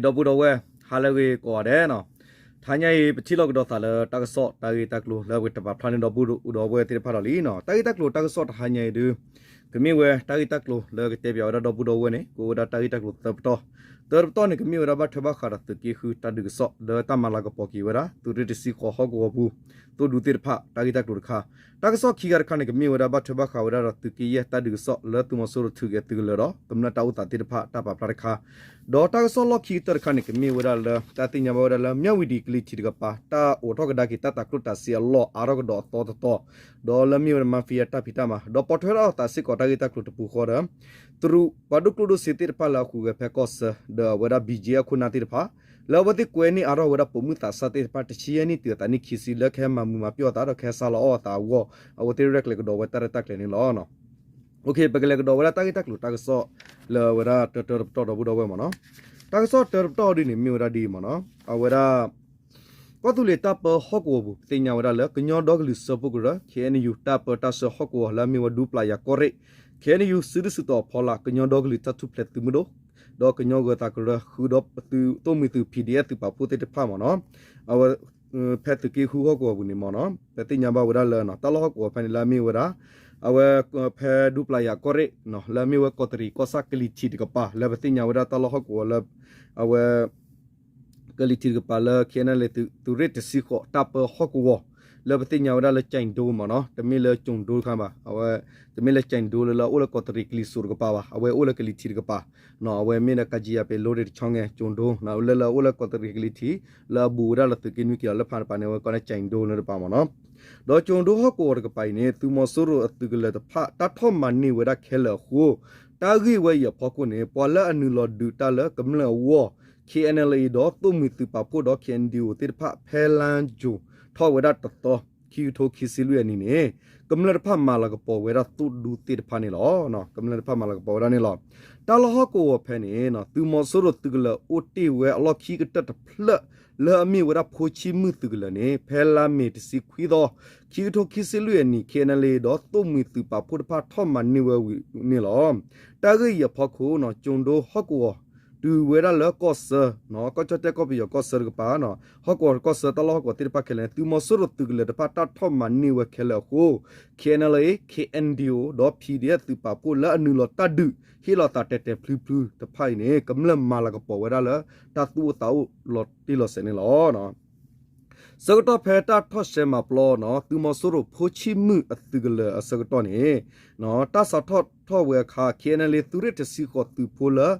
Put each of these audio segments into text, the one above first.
ဒီပုၢ်ဒီဝဲၢ် ဟါလၢအဂ့ၤကိးဂၤဒဲးနီၤ, တဟါညါအံၤ ပထံၣ်လိာ်ကဒီးသးလၢတၢ်ကစီၣ်တၢ်ဂ့ၢ်တၢ်ကျိၤလၢပကတပာ်ဖျါန့ၢ်ဒီပုၢ်ဒီဝဲၢ်သ့ၣ်တဖၣ်ဒီးလံနီၤ. တၢ်ဂ့ၢ်တၢ်ကျိၤတၢ်ကစီၣ်တဟါညါအံၤဒုး ကမ့ၢ်ဝဲတၢ်ဂ့ၢ်တၢ်ကျိၤလၢကတဲပၠးဝဲဒၣ်ဒီပုၢ်ဒီဝဲၢ်န့ၣ် ကအိၣ်ဝဲဒၣ်တၢ်ဂ့ၢ်တၢ်ကျိၤသၢပတီၢ်, သၢပတီၢ်န့ၣ် ကမ့ၢ်ဝဲဒၣ်ဘၣ်ထွဲဘၣ်ဃးဒီးသုးက့ဃုတၢ်ဒုးကစီၣ် လၢတၢ်မၤလၤကပီၤက့ၤဝဲဒၣ် သုးရ့ၣ်တဆံဃိးဟီၣ်ကဝီၤပူၤ သိၣ်ဒူသ့ၣ်တဖၣ် တၢ်ဂ့ၢ်တၢ်ကျိၤတခါ, တၢ်ကစီၣ်ခံခါတခါန့ၣ် ကမ့ၢ်ဝဲဒၣ်ဘၣ်ထွဲဘၣ်ဃးဝဲဒၣ်ဒီးသုးက့ယဲၢ်တၢ်ဒုးကစီၣ်လၢသုးမီၤစိရိၤထုးက့ၤအသုးကလၢၤဒီး ကမျၢၢ်တၢ်အိၣ်သးသ့ၣ်တဖၣ်တၢ်ပာ်ဖျါတခါ, ဒီးတၢ်ကစီၣ်လီၢ်ခံကတၢၢ်တခါန့ၣ် ကမ့ၢ်ဝဲဒၣ်လၢ တၢ်သ့ၣ်ညါဘၣ်ဝဲဒၣ်လၢ မၠၣ်ဝံၤဒံးကလံၤထံးတကပၤ တၢ်အိးထီၣ်ကဒါက့ၤတၢ်တၤကျိၣ်တၤစ့အလီၢ်အါထီၣ်ကဒီးအသီတတီၤ, ဒီးလၢမ့ၢ်ဝဲဒၣ် mafia တၢ်ဖံးတၢ်မၤ ဒီးပိာ်ထွဲထီၣ်အသးစ့ၢ်ကီးတၢ်ဂ့ၢ်တၢ်ကျိၤတပူၤဃီဒီး တရူးပှၤဒိၣ်ကျိၣ်ဒိၣ်စ့သ့ၣ်တဖၣ်လၢအဃုာ်ဂဲၤဖဲကီၢ်ဆၢ ဒီးအဝဲဒၣ် ဘံၣ်ကၠ့အခိၣ်နၢ်သ့ၣ်တဖၣ် လၢအဝဲသ့ၣ်ကွဲန့ၢ်အါထီၣ်ဝဲဒၣ်ပိာ်မုၣ်သးစၢ်သ့ၣ်တဖၣ် တဆံယဲၢ်နံၣ်တုၤအသးနံၣ်ခံဆံ လၢကဟဲမၤမုာ်မၤပျီၢ်အသးဒီးကဟဲဆါလီၤအီၣ်အသးအဂီၢ် အဝဲသ့ၣ်ရဲၣ်ကျဲၤကဒီးဝဲတၢ်ရဲၣ်တၢ်ကျဲၤန့ၣ်လီၤ. ပကလဲၤကဒီးဝဲဒၣ်တၢ်ဂ့ၢ်တၢ်ကျိၤတၢ်ကစီၣ်လၢအဝဲဒၣ်တၢတၢတပတီၢ်ဒီပုၢ်ဒီဝဲၢ်မ့ၢ်နီၤ. တၢ်ကစီၣ်တၢတပတီၢ်ဒ်န့ၣ် မ့ၢ်ဝဲဒၣ်ဒ်အံၤမ့ၢ်နီၤ, အဝဲဒၣ် ကီၢ်သူလ့ၤတၢ်ပၢဟီၣ်ကဝီၤပူၤ ပသ့ၣ်ညါဝဲဒၣ်လၢ ကညီဒီကလုာ်စၢဖှိၣ်ကရၢ ခ့ၣ်အဲၣ်ယူၣ် တၢ်ပၢတၢ်ဆှၢဟီၣ်ကဝီၤ လၢအမ့ၢ်ဝဲဒူပျၤယၤကီၢ်ရ့ၣ် ခ့ၣ်အဲၣ်ယူၣ် စုဒုၣ်စုတီၤအဖီလာ် ကညီဒီကလုာ်တၢ်ထူၣ်ဖျဲးသုးမုၢ်ဒိၣ် ဒီးကညီဂၢၤသးကရၢ ဃုာ်ဒီးသုးသိၣ်မှံၤသုး PDF သုးပာ်ဖှိၣ်သ့ၣ်တဖၣ်မ့ၢ်နီၤ, အဝဲ ဖဲသုးက့ဃုဟီၣ်ကဝီၤပူၤန့ၣ်မ့ၢ်နီၤ ပသ့ၣ်ညါဘၣ်ဝဲဒၣ်လၢ တၢ်လီၢ်ဟီၣ်ကဝီၤဖဲန့ၣ်လၢအမ့ၢ်ဝဲဒၣ် အဝဲ ဖဲဒူပျၤယၤကီၢ်ရ့ၣ် လၢအမ့ၢ်ဝဲကီးတရံးကီၢ်ဆၣ်ကလံၤထံးတကပၤ လၢပသ့ၣ်ညါဝဲဒၣ်တၢ်လီၢ်ဟီၣ်ကဝီၤလၢ အဝဲ ကလံၤထံးတကပၤလၢ ခ့ၣ်အဲၣ်ယူၣ် သုးရ့ၣ်တဆံဃိး တၢ်ပၢဟီၣ်ကဝီၤ လၢပသ့ၣ်ညါဝဲဒၣ်လၢ ကၠဲးဒိ မ့ၢ်နီၤ, တမ့ၢ်လၢကၠိၤဒိတခါဘၣ်, အဝဲ တမ့ၢ်လၢကၠဲးဒိလၢလၢအအိၣ်လၢကီးတရံးကလံၤစိးတကပၤဘၣ်, အဝဲအိၣ်လၢကလံၤထံးတကပၤ, အဝဲမ့ၢ်ဒီး ကၠံယၤပ့းလိတခီညါ ကၠိၤဒိ လၢလၢအအိၣ်လၢကီးတရံးကလံၤထံး လၢအဘူးဝဲဒၣ်လၢသုးက့နွံကံၢ်အီၤလၢဖးတပၤန့ၣ် အဝဲကိးန့ၣ် ကၠဲးဒိလၢတပၤမ့ၢ်နီၤ. ဒီးကၠိၤဒိဟီၣ်ကဝီၤတကပၤအံၤန့ၣ် သုးမီၤစိရိၤအသုးကလၢၤတဖၣ် တၢ်ထီၣ်မၤန့ၢ်ဝဲဒၣ်ခဲလၢာ်အဃိ တၢ်ဂ့ၢ်ဝဲအံၤအဖီခိၣ်န့ၣ် ပှၤလၢအနုာ်လီၤဒုးတၢ်လၢကမျၢၢ်အဂီၢ် ခ့ၣ်အဲၣ်ယူၣ် ဒီးသိၣ်မှံၤသုးပာ်ဖှိၣ်ဒီး ခ့ၣ်အဲၣ်ယူၣ် သ့ၣ်တဖၣ် ဖဲလါယူၤ ထီၣ်ဝဲဒၣ်တသီ ခံကထိခံဆံလွံၢ်အနံၤန့ၣ် ကမျၢၢ်တဖၣ်မၤလၤကပီၤဝဲဒၣ်သိၣ်ဒူသ့ၣ်တဖၣ်န့ၣ်လီၤ. ကမျၢၢ်တဖၣ်မၤလၤကပီၤဝဲဒၣ်န့ၣ်လီၤ. တၢ်လီၢ်ဟီၣ်ကဝီၤဖဲန့ၣ် သုးမီၤစိရိၤသုးကလၢၤအိၣ်တ့ၢ်ဝဲအလီၢ်ခံကတၢၢ်တဖျၢၣ် လၢအမ့ၢ်ဝဲဒၣ်ဖိဆံမုၣ်သုးကလၢၤန့ၣ် ဖဲလါမ့ၤတဆံခွံသီ ခံကထိခံဆံလွံၢ်အနံၤ ခ့ၣ်အဲၣ်ယူၣ် ဒီးသိၣ်မှံၤသုးပာ်ဖှိၣ်တဖၣ်ထီၣ်မၤန့ၢ်ဝဲဝံၤန့ၣ်လီၤ. တၢ်ဂ့ၢ်အံၤအဖီခိၣ် ကၠိၤဒိဟီၣ်ကဝီၤ တုၤဝဲဒၣ်လၢကီၢ်ဆၢ ကီၢ်ကၠီၣ်တဲၣ်ကီၢ်ပယီၤကီၢ်ဆၢတကပၤ ဟီၣ်ကဝီၤကီၢ်ဆၢတၢ်လီၢ်ဟီၣ်ကဝီၤသ့ၣ်တဖၣ်ခဲလၢာ်န့ၣ် သုးမီၤစိရိၤသုးကလၢၤတဖၣ်တၢ်ထီၣ်မၤန့ၢ်ဝဲခဲလၢာ်အဃိ ခ့ၣ်အဲၣ်ယူၣ် ခ့ၣ်အဲၣ်ယူၣ် ဒီး PDF သုးပာ်ဖှိၣ်လၢအနုာ်လီၤတၢ်ဒုး ဟ့ၣ်လီၤသးတဲာ်တဲာ်ဖျုဖျုတဖၣ်အံၤန့ၣ် ကမျၢၢ်မၤလၤကပီၤဝဲဒၣ်လၢ တၢ်သူၣ်အိၣ်သးအိၣ်လီၤတံၢ်လီၤဆဲးန့ၣ်လီၤ. ဆၢကတီၢ်ဖဲတၢ်ထီၣ်ရှဲမၤပျီနီၤ သုးမီၤစိရိၤဖိဆံမုၣ်အသုးကလၢၤအဆၢကတီၢ်န့ၣ် တၢ်စးထီၣ်ထီၣ်ဝဲအခါ ခ့ၣ်အဲၣ်ယူၣ် သုးရ့ၣ်တဆံဃိးသုးဖိလၢ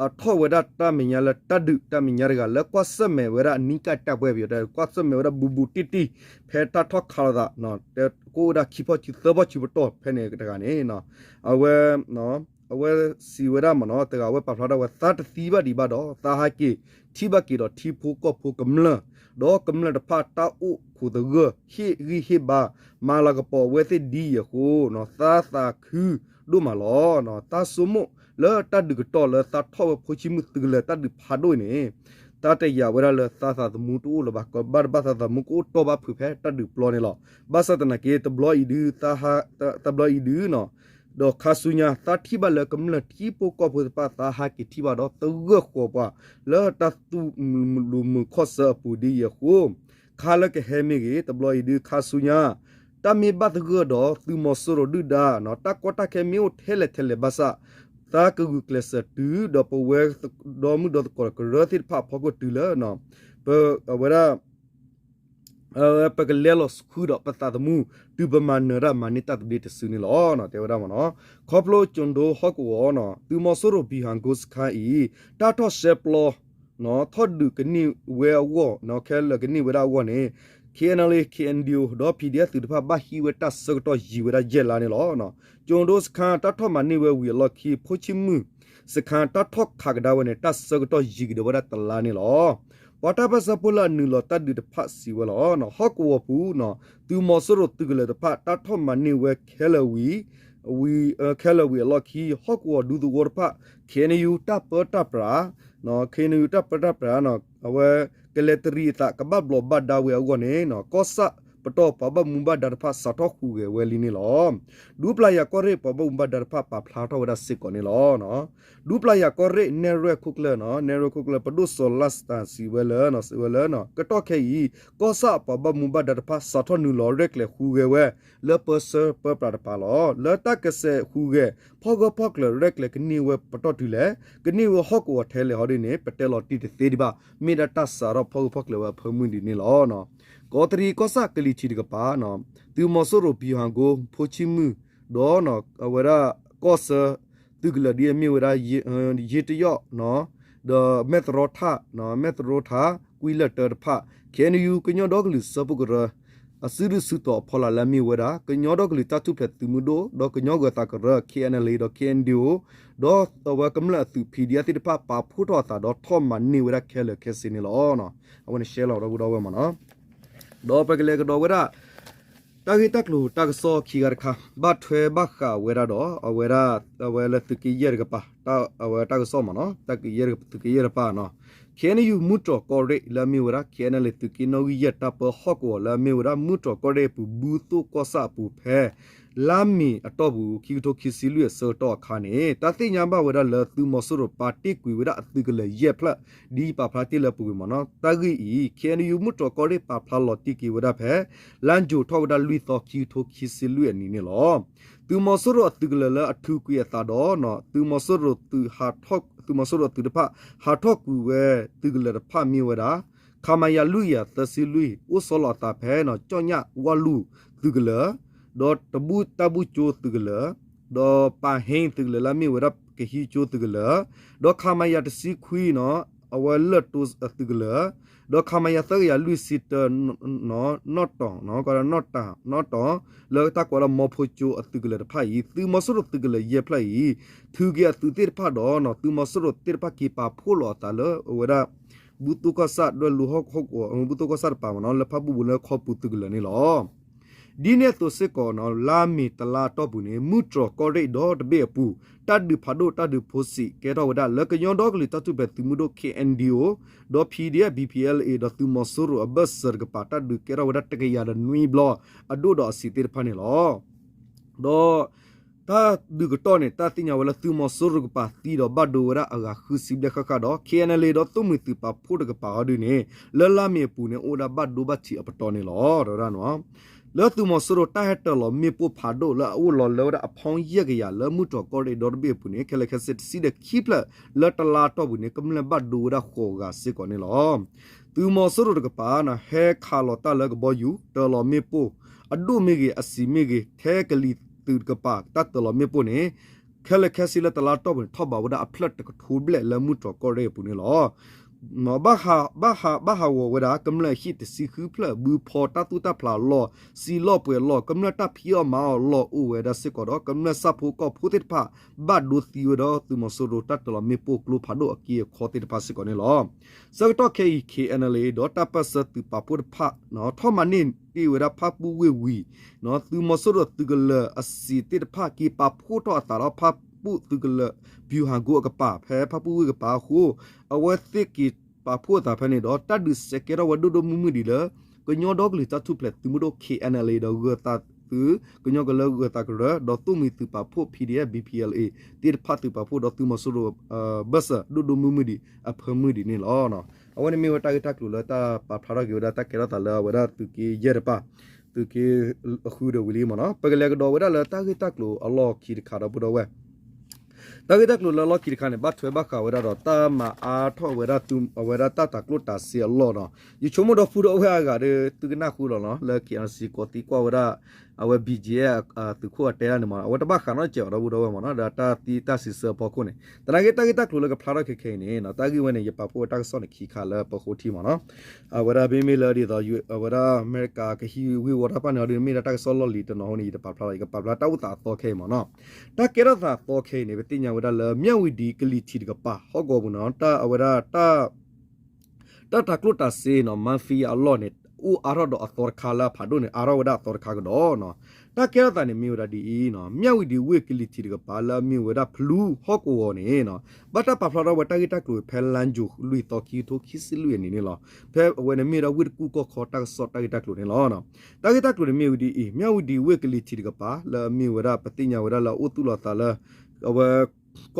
အထီၣ်ဝဲဒၣ်တၢ်မဲာ်ညါလၢတၢ်ဒုး တၢ်မဲာ်ညါတဂၤလၢကွၢ်ဆၢၣ်မဲာ်ဝဲဒၣ်အနံၣ်ကၣ်တၢ်ပှဲၤပယီၤတဲ ကွၢ်ဆၢၣ်မဲာ်ဝဲဒၣ်ဘူးဘူးတံၢ်တံၢ် ဖဲတၢ်ထီၣ်ခးလိာ်သး ကအိၣ်ဝဲဒၣ်ခံဖီၣ်ဆူသၢဖီၣ်ဆူပတီၢ်ဖဲန့ၣ်တဂၤန့ၣ် အဝဲ အဝဲစံးဝဲဒၣ်မ့ၢ်နီၤ တဂၤဝဲပာ်ဖျါဒၣ်ဝဲ သးတသံဘၣ်ဒံးဘၣ်ဒီး သးဟးက့ၤထံၣ်ဘၣ်က့ၤဒီးထံဖိကီၢ်ဖိကမျၢၢ် ဒီးကမျၢၢ်တဖၣ်တၢ်အိၣ်ခိးသဂၢၢ် ဟ့ၣ်ဂံၢ်ဟ့ၣ်ဘါ မၤလၤကပီၤအဝဲသ့ၣ်ဒ်အံၤအဃိ သးသးခုဒိၣ်မးလီၤ. တၢ်ဆိကမိၣ်လၢတၢ်ဒုးကတီၢ်လၢသးထီၣ်ဝဲဖိဆံမုၣ်သုးကလၢၤတၢ်ဒုးဖးဒိၣ်အံၤန့ၣ် တၢ်တယာ်ဝဲဒၣ်လၢသးသးသမူတအိၣ်လၢၤဘၣ် ကဘၣ်တဘၣ်သးသမူကအိၣ်တီၢ်ဘၣ်ဖုးဖဲတၢ်ဒုးပျီန့ၣ်လီၤ. ဘၣ်ဆၣ်သနာ်က့ တဘျီအံၤဒုး တဘျီအံၤဒုး ဒီးခါဆူညါ သးထံၣ်ဘၣ်လၢကမျၢၢ်ထံဖိကီၢ်ဖိတဖၣ် သးဟးက့ၤထံၣ်ဘၣ်ဒီးသဂၢၢ်ဃီၤပှၤ လၢတၢ်သူၣ်လူၤမုာ်ခီၣ်ဆၢအပူၤဒ်အံၤအဃိ ခါလၢကဟဲမ့ၢ်ဂ့ၤ တဘျီအံၤဒုး ခါဆူညါ တၢ်မ့ၢ်ဘၣ်သဂၢၢ်ဒီးသုးမီၤစိရိၤဒုၣ်ဒါ တၢ်ကီတၢ်ခဲမ့ၢ်အိၣ်ထဲလဲၣ်ထဲလဲၣ်ဘၣ်ဆၣ် သးကဂုာ်ကျဲးစၢးတုၤဒီးပဝဲဒီမုၢ်ဒီသကိးကရၢသ့ၣ်တဖၣ်အဖီခိၣ်တုၤလၢ ပဝဲဒၣ် ပကလဲလီၤဃုာ်ဒီးပသးသမူ တုၤပမၤနၢၤတၢ်မၤန့ၢ်တၢ်သဘျ့တစုန့ၣ်လီၤ တဲဝဲဒၣ်မ့ၢ်နီၤ. ခီဖျိကၠိၤဒိဟီၣ်ကဝီၤနီၤ သုးမီၤစိရိၤဘံၣ်ဟးကိစခါအံၤ တၢ်ထီၣ်ရှဲပျီ ထီၣ်ဒုးကန့ၢ်ဝဲအဂီၢ် ခဲလၢာ်ကန့ၢ်ဝဲဒၣ်အဂီၢ်န့ၣ် ခ့ၣ်အဲၣ်ယူၣ် ခ့ၣ်အဲၣ်ယူၣ် ဒီး PDF သုးတဖၣ်ဘၣ်ဟံးဝဲတၢ်ဆၢကတီၢ်ယံာ်ဝဲဒၣ်ယဲၢ်လါန့ၣ်လီၤ. ကၠိၤဒိစခါတၢ်ထီၣ်မၤန့ၢ်ဝဲဝံၤအလီၢ်ခံ ဖိဆံမုၣ်စခါတၢ်ထီၣ်ခးကဒါဝဲန့ၣ် တၢ်ဆၢကတီၢ်ယံာ်ကဒီးဝဲဒၣ်တလါန့ၣ်လီၤ. ပှၤတၢ်ပၢၢ်ဆၢဖိလၢအနုာ်လီၤတၢ်ဒုးတဖၣ်စံးဝဲလီၤ. ဟီၣ်ကဝီၤပူၤ သုးမီၤစိရိၤသုးကလၢၤတဖၣ် တၢ်ထီၣ်မၤန့ၢ်ဝဲခဲလၢာ်ဝံၤ ဝံၤ ခဲလၢာ်ဝံၤအလီၢ်ခံ ဟီၣ်ကဝီၤဒူသဝီတဖၣ် ခ့ၣ်အဲၣ်ယူၣ် တၢ်ပၢတၢ်ပြး ခ့ၣ်အဲၣ်ယူၣ် တၢ်ပၢတၢ်ပြး အဝဲကလဲၤတရံးအသးကဘၣ်ဘျီးဘၣ်ဒါဝဲအဂီၢ်န့ၣ် ကီၢ်ဆၣ် ပတီၢ်ပှၤဘၣ်မူဘၣ်ဒါတဖၣ်စးထီၣ်ဟူးဂဲၤဝဲလံန့ၣ်လီၤ. ဒူပျၢ်ယၤကီၢ်ရ့ၣ်ပှၤဘၣ်မူဘၣ်ဒါတဖၣ်ပာ်ဖျါထီၣ်ဝဲဒၣ်စ့ၢ်ကီးန့ၣ်လီၤ. ဒူပျၢ်ယၤကီၢ်ရ့ၣ်နဲၣ်ရွဲၣ်ခိၣ်ကျၢၢ်နီၤ နဲၣ်ရွဲၣ်ခိၣ်ကျၢၢ် ပဒိၣ်စီၤလါစတၢ်စံးဝဲလၢ စံးဝဲလၢ ကတီၢ်ခဲအံၤ ကီၢ်ဆၣ်အပှၤဘၣ်မူဘၣ်ဒါတဖၣ်စးထီၣ်နုာ်လီၤရဲၣ်ကျဲၤဟူးဂဲၤဝဲ လၢပၢဆှၢပၢပြးတပၤလီၤ. လၢတၢ်ကစဲးဟူးဂဲၤ ဖီၣ်ဂၢၢ်ဖီၣ်ကျၢၤရဲၣ်ကျဲၤကန့ၢ်ဝဲပတီၢ်တုၤလဲၣ် ကန့ၢ်ဝဲဟီၣ်ကဝီၤထဲလဲၣ်ဟီဒ်န့ၣ် ပတဲလီၤတံၢ်တသ့ဒံးဘၣ် မ့ၢ်ဒၣ်တၢ်စးထီၣ်ဖီၣ်ဂၢၢ်ဖီၣ်ကျၢၤဝဲအဖၢမုၢ်ဒံးန့ၣ်လီၤ. ကီးတရံးကီၢ်ဆၣ်ကလံၤထံးတကပၤ သုးမီၤစိရိၤပံၤဟၣ်ကိ ဖိဆံမုၣ် ဒီး အဝဲဒၣ်ကီၢ်ဆၢ သုးကလၢၤဒ်အမ့ၢ်ဝဲဒၣ် ယ့တယီၣ် ဒီးမဲၣ်သရီထၣ် မဲၣ်သရီထၣ် ကွံလၢၢ်တၢတဖၣ် ခ့ၣ်အဲၣ်ယူၣ် ကညီဒီကလုာ်စၢဖှိၣ်ကရၢ အစုဒုၣ်စုတီၤအဖီလာ်လၢအမ့ၢ်ဝဲဒၣ် ကညီဒီကလုာ်တၢ်ထူၣ်ဖျဲးသုးမုၢ်ဒိၣ် ဒီးကညီဂၢၤသးကရၢ ခ့ၣ်အဲၣ်ယူၣ် ဒီး ခ့ၣ်အဲၣ်ယူၣ် ဒီးအဝဲကမျၢၢ်အသုး ဖံၣ်ဒံၣ်အၣ်သ့ၣ်တဖၣ် ပာ်ဖှိၣ်ထီၣ်အသးဒီးထီၣ်မၤန့ၢ်ဝဲဒၣ်ခဲလၢာ်ခဲဆ့န့ၣ်လီၤ. အဝဲန့ၣ်ရှဲလီၤဒီပုၢ်ဒီဝဲၢ်မ့ၢ်နီၤ ဒီးပကလဲၤကဒီးဝဲဒၣ် တၢ်ဂ့ၢ်တၢ်ကျိၤတၢ်ကစီၣ်ခံဂၤတခါ ဘၣ်ထွဲဘၣ်ဃးဝဲဒၣ်ဒီး အဝဲဒၣ် အဝဲလၢသုးက့ယဲၢ်တကပၤ အဝဲတၢ်ကစီၣ်မ့ၢ်နီၤ တၢ်က့ယဲၢ်တကပၤသုးက့ယဲၢ်တပၤနီၤ ခ့ၣ်အဲၣ်ယူၣ် မုၢ်တြီၤကီၢ်ရ့ၣ်လၢအမ့ၢ်ဝဲဒၣ် ခ့ၣ်အဲၣ်ယူၣ် သုးက့နီၣ်ဂံၢ်ယဲၢ်တၢ်ပၢဟီၣ်ကဝီၤလၢအမ့ၢ်ဝဲဒၣ် မုၢ်တြီၤကီၢ်ရ့ၣ်အပူၤ ဘူးသိၣ်ကီၢ်ဆၣ်အပူၤဖဲ လါမ့ၤအတီၢ်ပူၤ ခံကထိခံဆံလွံၢ်အဆၢကတီၢ်အခါန့ၣ် တၢ်သ့ၣ်ညါဘၣ်ဝဲဒၣ်လၢသုးမီၤစိရိၤပာ်တ့ၢ်ကွံာ်ဝဲဒၣ်အသုးကလၢၤယဲၢ်ဖျၢၣ် ဒ်ပာ်ဖျါတ့ၢ်လၢအပူၤကွံာ်မ့ၢ်နီၤ တၢ်ဂ့ၢ်အံၤ ခ့ၣ်အဲၣ်ယူၣ် မုၢ်တြီၤကီၢ်ရ့ၣ်ပာ်ဖျါလီၤတံၢ်က့ၤဝဲဒၣ်ဖဲ လါယူၤထီၣ်ဝဲဒၣ်လွံၢ်သီ ခံကထိခံဆံလွံၢ်အနံၤန့ၣ်လီၤ. သုးမီၤစိရိၤအသုးကလၢၤလၢအထုးကွံာ်အသးဒီး သုးမီၤစိရိၤသုး သုးမီၤစိရိၤအသုးတဖၣ် ဟးထီၣ်ကွံာ်ဝဲသုးကလၢၤတဖၣ်မ့ၢ်ဝဲဒၣ် ခမရ လွံၢ်ကယၤသၢဆံလွံၢ် အိၣ်ဆီလီၤအသးဖဲ ကၠီၣ်ညၣ်ဝၣ်လူၢ်သုးကလၢၤ ဒီးတဘူၣ်တၢ်ဘူၣ်ကၠိသုးကလၢၤ ဒီးပာ်ဟ့သုးကလၢၤလၢအမ့ၢ်ဝဲဒၣ်ကဟံးကၠိသုးကလၢၤ ဒီးခမရ တဆံခွံနီၤ အဝဲလၢၢ်တိၢ်သုးကလၢၤ ဒီးခမရ သၢကယၤလွံၢ်ဆံတၢ နီၣ်တီၢ် နီၣ်တီၢ် နီၣ်တီၢ် လၢတၢ်ကိးလၢမီဖိကၠိအသုးကလၢၤတဖၣ်အံၤ သုးမီၤစိရိၤသုးကလၢၤယဲၢ်ဖျၢၣ်အံၤ ထုးက့ၤအသုးသ့ၣ်တဖၣ်ဒီး သုးမီၤစိရိၤသ့ၣ်တဖၣ်က့ၤပာ်ဖှိၣ်လီၤအသးလၢအဝဲဒၣ် ဘူးသိၣ်ကီၢ်ဆၣ်ဒွဲၣ်လိၤဟီၣ်ကဝီၤ ဘူးသိၣ်ကီၢ်ဆၣ်တပၤမ့ၢ်နီၤ လၢဖၣ်ပူၣ်ပူၤလၢခီပူၤသုးကလၢၤန့ၣ်လီၤ. ဒ်န့ၣ်အသိးစ့ၢ်ကီးနီၤ လါမ့ၤတလါအတီၢ်ပူၤန့ၣ် မုၢ်တြီၤကီၢ်ရ့ၣ်ဒီတဘ့ၣ်အပူၤ တၢ်ဒုးဖးဒိၣ်တၢ်ဒုးဖိစံးကဲထီၣ်ဝဲဒၣ် လၢကညီဒီကလုာ်တၢ်ထူၣ်ဖျဲးသုးမုၢ်ဒိၣ် ခ့ၣ်အဲၣ်ယူၣ် ဒီး ဖံၣ်ဒံၣ်အၣ် ဘံၣ်ပံၣ်အၣ်လ်အ့ ဒီးသုးမီၤစိရိၤအဘၢၣ်စၢၤတကပၤ တၢ်ဒုးကဲထီၣ်ဝဲဒၣ်တကယၤဒီးနွံဘျီ အဒိၣ်ဒီးအဆံးသ့ၣ်တဖၣ်န့ၣ်လီၤ. ဒီး တၢ်ဒုးကတီၢ်န့ၣ် တၢ်သ့ၣ်ညါဝဲလၢသုးမီၤစိရိၤတကပၤသံဒီးဘၣ်ဒိဝဲဒၣ်အဂၤဃုဆံဘျဲၣ်ဃၣ်ဃၣ်ဒီး ခ့ၣ်အဲၣ်ယူၣ် ဒီးသိၣ်မှံၤသုးပာ်ဖှိၣ်တကပၤဟီဒုန့ၣ် လၢလါမ့ၤအပူၤန့ၣ် အိၣ်ဝဲဒၣ်ဘၣ်ဒိဘၣ်ထံးအပတီၢ်န့ၣ်လီၤ. ဒီးဝဲဒၣ် လၢသုးမီၤစိရိၤတၢ်ဟဲတၢၤလီၤမ့ၣ်ပိၢ်ဖးဒိၣ်လၢအအိၣ်လီၤလၢဝဲဒၣ်အဖီယဲၢ်ကယၤလၢမုၢ်တြီၤကီၢ်ရ့ၣ်ဒီတဘ့ၣ်အပူၤန့ၣ် ခဲလၢာ်ခဲဆ့တဆံဒီးခံဖျၢၣ်လၢတလါအတီၢ်ပူၤန့ၣ် ကမျၢၢ်ဘၣ်ဒိဝဲဒၣ်ဃိးဂၤစ့ၢ်ကီးန့ၣ်လီၤ. သုးမီၤစိရိၤတကပၤ ဟဲခးလီၤတၢ်လၢကဘီယူၤ တၢၤလီၤမ့ၣ်ပိၢ် အဒိၣ်မ့ၢ်ဂ့ၤ အဆံးမ့ၢ်ဂ့ၤ ထဲကလံၤသုးတကပၤ တၢ်တၢၤလီၤမ့ၣ်ပိၢ်န့ၣ် ခဲလၢာ်ခဲဆ့လၢတလါတီၢ်ပူၤန့ၣ် ထီၣ်ဘးဝဲဒၣ်အဖျၢၣ်တကထိဘျဲၣ်လၢမုၢ်တြီၤကီၢ်ရ့ၣ်အပူၤန့ၣ်လီၤ. ဘၣ်ဟးဂီၤဝဲဒၣ် ကမျၢၢ်အဟံၣ်တဆံဃုဖျၢၣ် ဘုဖီတၢ်သူၣ်တၢ်ဖျးအလီၢ် စံာ်လီၢ်ပှဲၤလီၢ် ကမျၢၢ်တၢ်ဖံးအီၣ်မၤအီၣ်အလီၢ်အိၣ်ဝဲဒၣ်စ့ၢ်ကီးဒီး ကမျၢၢ်ဆၣ်ဖိကီၢ်ဖိသ့ၣ်တဖၣ် ဘၣ်ဒိသံဝဲဒီးသုးမီၤစိရိၤတၢ်တၢၤလီၤမ့ၣ်ပိၢ်ကျိဖးဒိၣ်အက့အခီသ့ၣ်တဖၣ်စ့ၢ်ကီးန့ၣ်လီၤ. ဆၢကတီၢ်ခဲအံၤ ခ့ၣ်အဲၣ်ယူၣ် ဒီးတၢ်ပၢၢ်ဆၢသုးပာ်ဖှိၣ်တဖၣ် ထီၣ်မၤန့ၢ်တ့ၢ်ဝဲဒၣ်ဖၣ်ပူၣ်ဝ့ၢ်ဝံၤ သုးမီၤစိရိၤသုးကလၢၤအဆံးသ့ၣ်တဖၣ်က့ၤပာ်ဖှိၣ်ထီၣ်အသးဒီးဖၣ်ပူၣ်သုးကလၢၤ ပူၤဟၣ်ကိအကပၤ ဖဲဖၣ်ပူၣ်ဝ့ၢ်ကပၤအဃိ အဝဲသ့ၣ်က့ၤပာ်ဖှိၣ်အသးဖဲန့ၣ်ဒီး တၢ်ဒုးစဲးကဲထီၣ်ဝဲဒိၣ်ဒိၣ်မုၢ်မုၢ်ဒံးလၢ ကညီဒီကလုာ်တၢ်ထူၣ်ဖျဲးသုးမုၢ်ဒိၣ် ခ့ၣ်အဲၣ်ယူၣ် ဒီးဂၢၤသးသုး ကညီကလၢဂၢၤသးကရၢ ဒီးသိၣ်မှံၤသုးပာ်ဖှိၣ် ဖံၣ်ဒံၣ်အၣ် ဘံၣ်ပံၣ်အၣ်လ်အ့ သ့ၣ်တဖၣ်သုးပာ်ဖှိၣ်ဒီးသုးမီၤစိရိၤ ဘၢၣ်စၢၤဒိၣ်ဒိၣ်မုၢ်မုၢ်ဒံးအဖၢမုၢ်ဒံးန့ၣ်လီၤ. အဝဲန့ၣ်မ့ၢ်ဝဲတၢ်ဂ့ၢ်တၢ်ကျိၤလၢတၢ်ပာ်ဖျါထီၣ်က့ၤဝဲဒၣ်သုးက့ယဲၢ်တပၤ သုးက့ဃုဒီးဝံၤလံမ့ၢ်နီၤ ပကလဲၤကဒီးဝဲဒၣ်လၢတၢ်ဂ့ၢ်တၢ်ကျိၤအလီၢ်ခံတခါဒီပုၢ်ဒီဝဲၢ် တၢ်ဂ့ၢ်တၢ်ကျိၤလၢအလီၢ်ခံတခါန့ၣ် ဘၣ်ထွဲဘၣ်ဃးဝဲဒၣ်သုး အဝဲဒၣ်တၢ်တၤကျိၣ်တၤစ့အလီၢ်နီၤ ယဆိကမိၣ်ဒီပုၢ်ဒီဝဲၢ်အဂၤဒီး သုကနၣ်ဃုလီၤနီၤ လၢ ခ့ၣ်အဲၣ်ယူၣ် ကိးသံကွၢ်ဝဲဒၣ် အဝဲ ဘံၣ်ကၠံၣ်အၣ် သုးခိၣ်အတဲဒၣ်န့ၣ်မ့ၢ်နီၤ အဝဲတဘၣ်ဃးနီတစဲးဘၣ်ဒီပုၢ်ဒီဝဲၢ်မ့ၢ်နီၤ ဒီးတၢ်သံတၢ်စံးဆၢအဖီခိၣ်န့ၣ် သနာ်က့တၢ်ဂ့ၢ်တၢ်ကျိၤလၢကဖျါထီၣ်ခဲခဲအံၤန့ၣ် တၢ်ဂ့ၢ်ဝဲန့ၣ် ယပာ်ဖှိၣ်ဝဲတၢ်ကစီၣ်န့ၣ်ခံခါလၢပဃိထံမ့ၢ်နီၤ အဝဲဒၣ်မ့မ့ၢ်လၢဒ်သိး အဝဲဒၣ်အမဲရကၤကဟံးဝ့ၢ်ဝီတၢ်ပၢ်န့ၣ်အီၤဒ်န့ၣ် မ့ၢ်ဒၣ်တၢ်ကစီၣ်လီၢ်လံၤတနီၤအဃိန့ၣ် ယတပာ်ဖျါလီၤ ယကပာ်ဖျါတၢ်အိၣ်သးအသီခဲအံၤမ့ၢ်နီၤ တၢ်ကဲထီၣ်သးအသီခဲအံၤန့ၣ် ပသ့ၣ်ညါဝဲဒၣ်လၢ မၠၣ်ဝတံၤ ကလံၤထံးတကပၤ ဟီၣ်ကဝီၤပူၤနီၤ တၢ်အဝဲဒၣ်တၢ် တၢ်တၤကျိၣ်တၤစ့နီၤ mafia အလီၢ်န့ၣ် အိၣ်အါထီၣ်ဒီးအသီတခါလၢအဖးဒိၣ်န့ၣ် အါထီၣ်ဝဲဒၣ်အသီတခါကဒီးနီၤ. တၢ်ကဲထီၣ်သးန့ၣ်မ့ၢ်ဝဲဒၣ်ဒ်အံၤနီၤ, မၠၣ်ဝတံၤဝ့ၢ်ကလံၤထံးတကပၤ လၢအမ့ၢ်ဝဲဒၣ်ဖလူဟီၣ်ကဝီၤန့ၣ်နီၤ, ဘၣ်တၢ်ပာ်ဖျါထီၣ်ဝဲတၢ်ဂ့ၢ်တၢ်ကျိၤဖဲလါယူၤလွံၢ်သီ ခံကထိခံဆံလွံၢ်အနံၤန့ၣ်လီၤ. ဖဲအဝဲန့ၣ်မ့ၢ်ဝဲဒၣ်ဝ့ၢ်တကူၣ်ကီၢ်ခီတၢ်ကစီၣ်တၢ်ဂ့ၢ်တၢ်ကျိၤန့ၣ်လီၤ. တၢ်ဂ့ၢ်တၢ်ကျိၤန့ၣ်မ့ၢ်ဝဲဒ်အံၤ, မၠၣ်ဝတံၤဝ့ၢ်ကလံၤထံးတကပၤ လၢအမ့ၢ်ဝဲဒၣ် ပသ့ၣ်ညါဝဲဒၣ်လၢအအိၣ်သူၣ်လီၤသးလၢ အဝဲ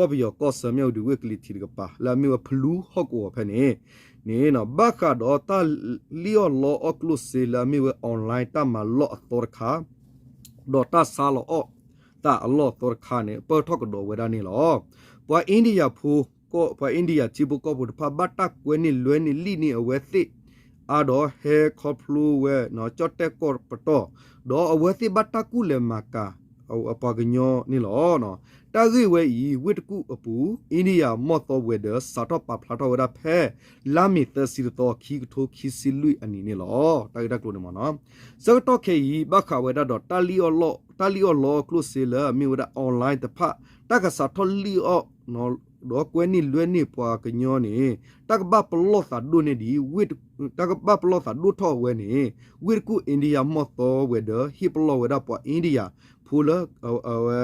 ကီၢ်ပယီၤကီၢ်ဆၢ မၠၣ်ဝတံၤဝ့ၢ်ကလံၤထံးတကပၤ လၢအမ့ၢ်ဝဲဖလူဟီၣ်ကဝီၤဖဲန့ၣ်န့ၣ် ဘၣ်ဃးဒီးတၢ်လံၣ်အီၣ်လီအီၣ်ကျိၣ်စ့လၢအမ့ၢ်ဝဲ online တၢ်မၤလီၢ်အသီတခါ ဒီးတၢ်ဆါလီၤအီၣ်သးအလီၢ်အသီတခါန့ၣ် ပၢၢ်ထီၣ်ကဒီးဝဲဒၣ်န့ၣ်လီၤ. ပှၤအ့ဒံယၤဖိ ပှၤအ့ဒံယၤထံဖိကီၢ်ဖိတဖၣ် ဘၣ်တၢ်ကွဲန့ၢ်လွဲန့ၢ်လံၣ်န့ၢ်အဝဲသ့ၣ် အါဒီးဟဲခီဖျိဝဲ ကၠီၣ်တဲၣ်ကီၢ်ပတီၢ်, ဒီးအဝဲသ့ၣ်ဘၣ်တၢ်ကူၣ်လဲၤမၤကၤ အပှၤကညီန့ၣ်လီၤ. တၢ်ဂ့ၢ်ဝဲအံၤ ဝ့ၢ်တကူၣ်အပူၤ အ့ဒံယၤမီၢ်သီဝဲၤဒၢး စးထီၣ်ပာ်ဖျါထီၣ်ဝဲဒၣ်ဖဲ လါမ့ၤသၢဆံတသီ ခံကထိခံဆံလွံၢ်အနံၤန့ၣ်လီၤ. တၢ်ဂ့ၢ်တၢ်ကျိၤန့ၣ်မ့ၢ်နီၤ, ဆၢကတီၢ်ခဲအံၤ ဘၣ်ဃးဝဲဒၣ်ဒီး တၢ်လံၣ်အီၣ်လီအီၣ်ကျိၣ်စ့လၢအမ့ၢ်ဝဲဒၣ် online တဖၣ် တၢ်ကစးထီၣ်လံၣ်အီၣ် ဒီးကွဲန့ၢ်လွဲန့ၢ်ပှၤကညီန့ၣ် တၢ်ကဘၣ်ပလီၢ်သးဒိၣ်န့ၢ်ဒံး တၢ်ကဘၣ်ပလီၢ်သးဒိၣ်ထီၣ်ဝဲန့ၣ် ဝ့ၢ်တကူၣ်အ့ဒံယၤမီၢ်သီဝဲၤဒၢး ဟ့ၣ်ပလီၢ်ဝဲဒၣ်ပှၤအ့ဒံယၤဖိလၢ အဝဲ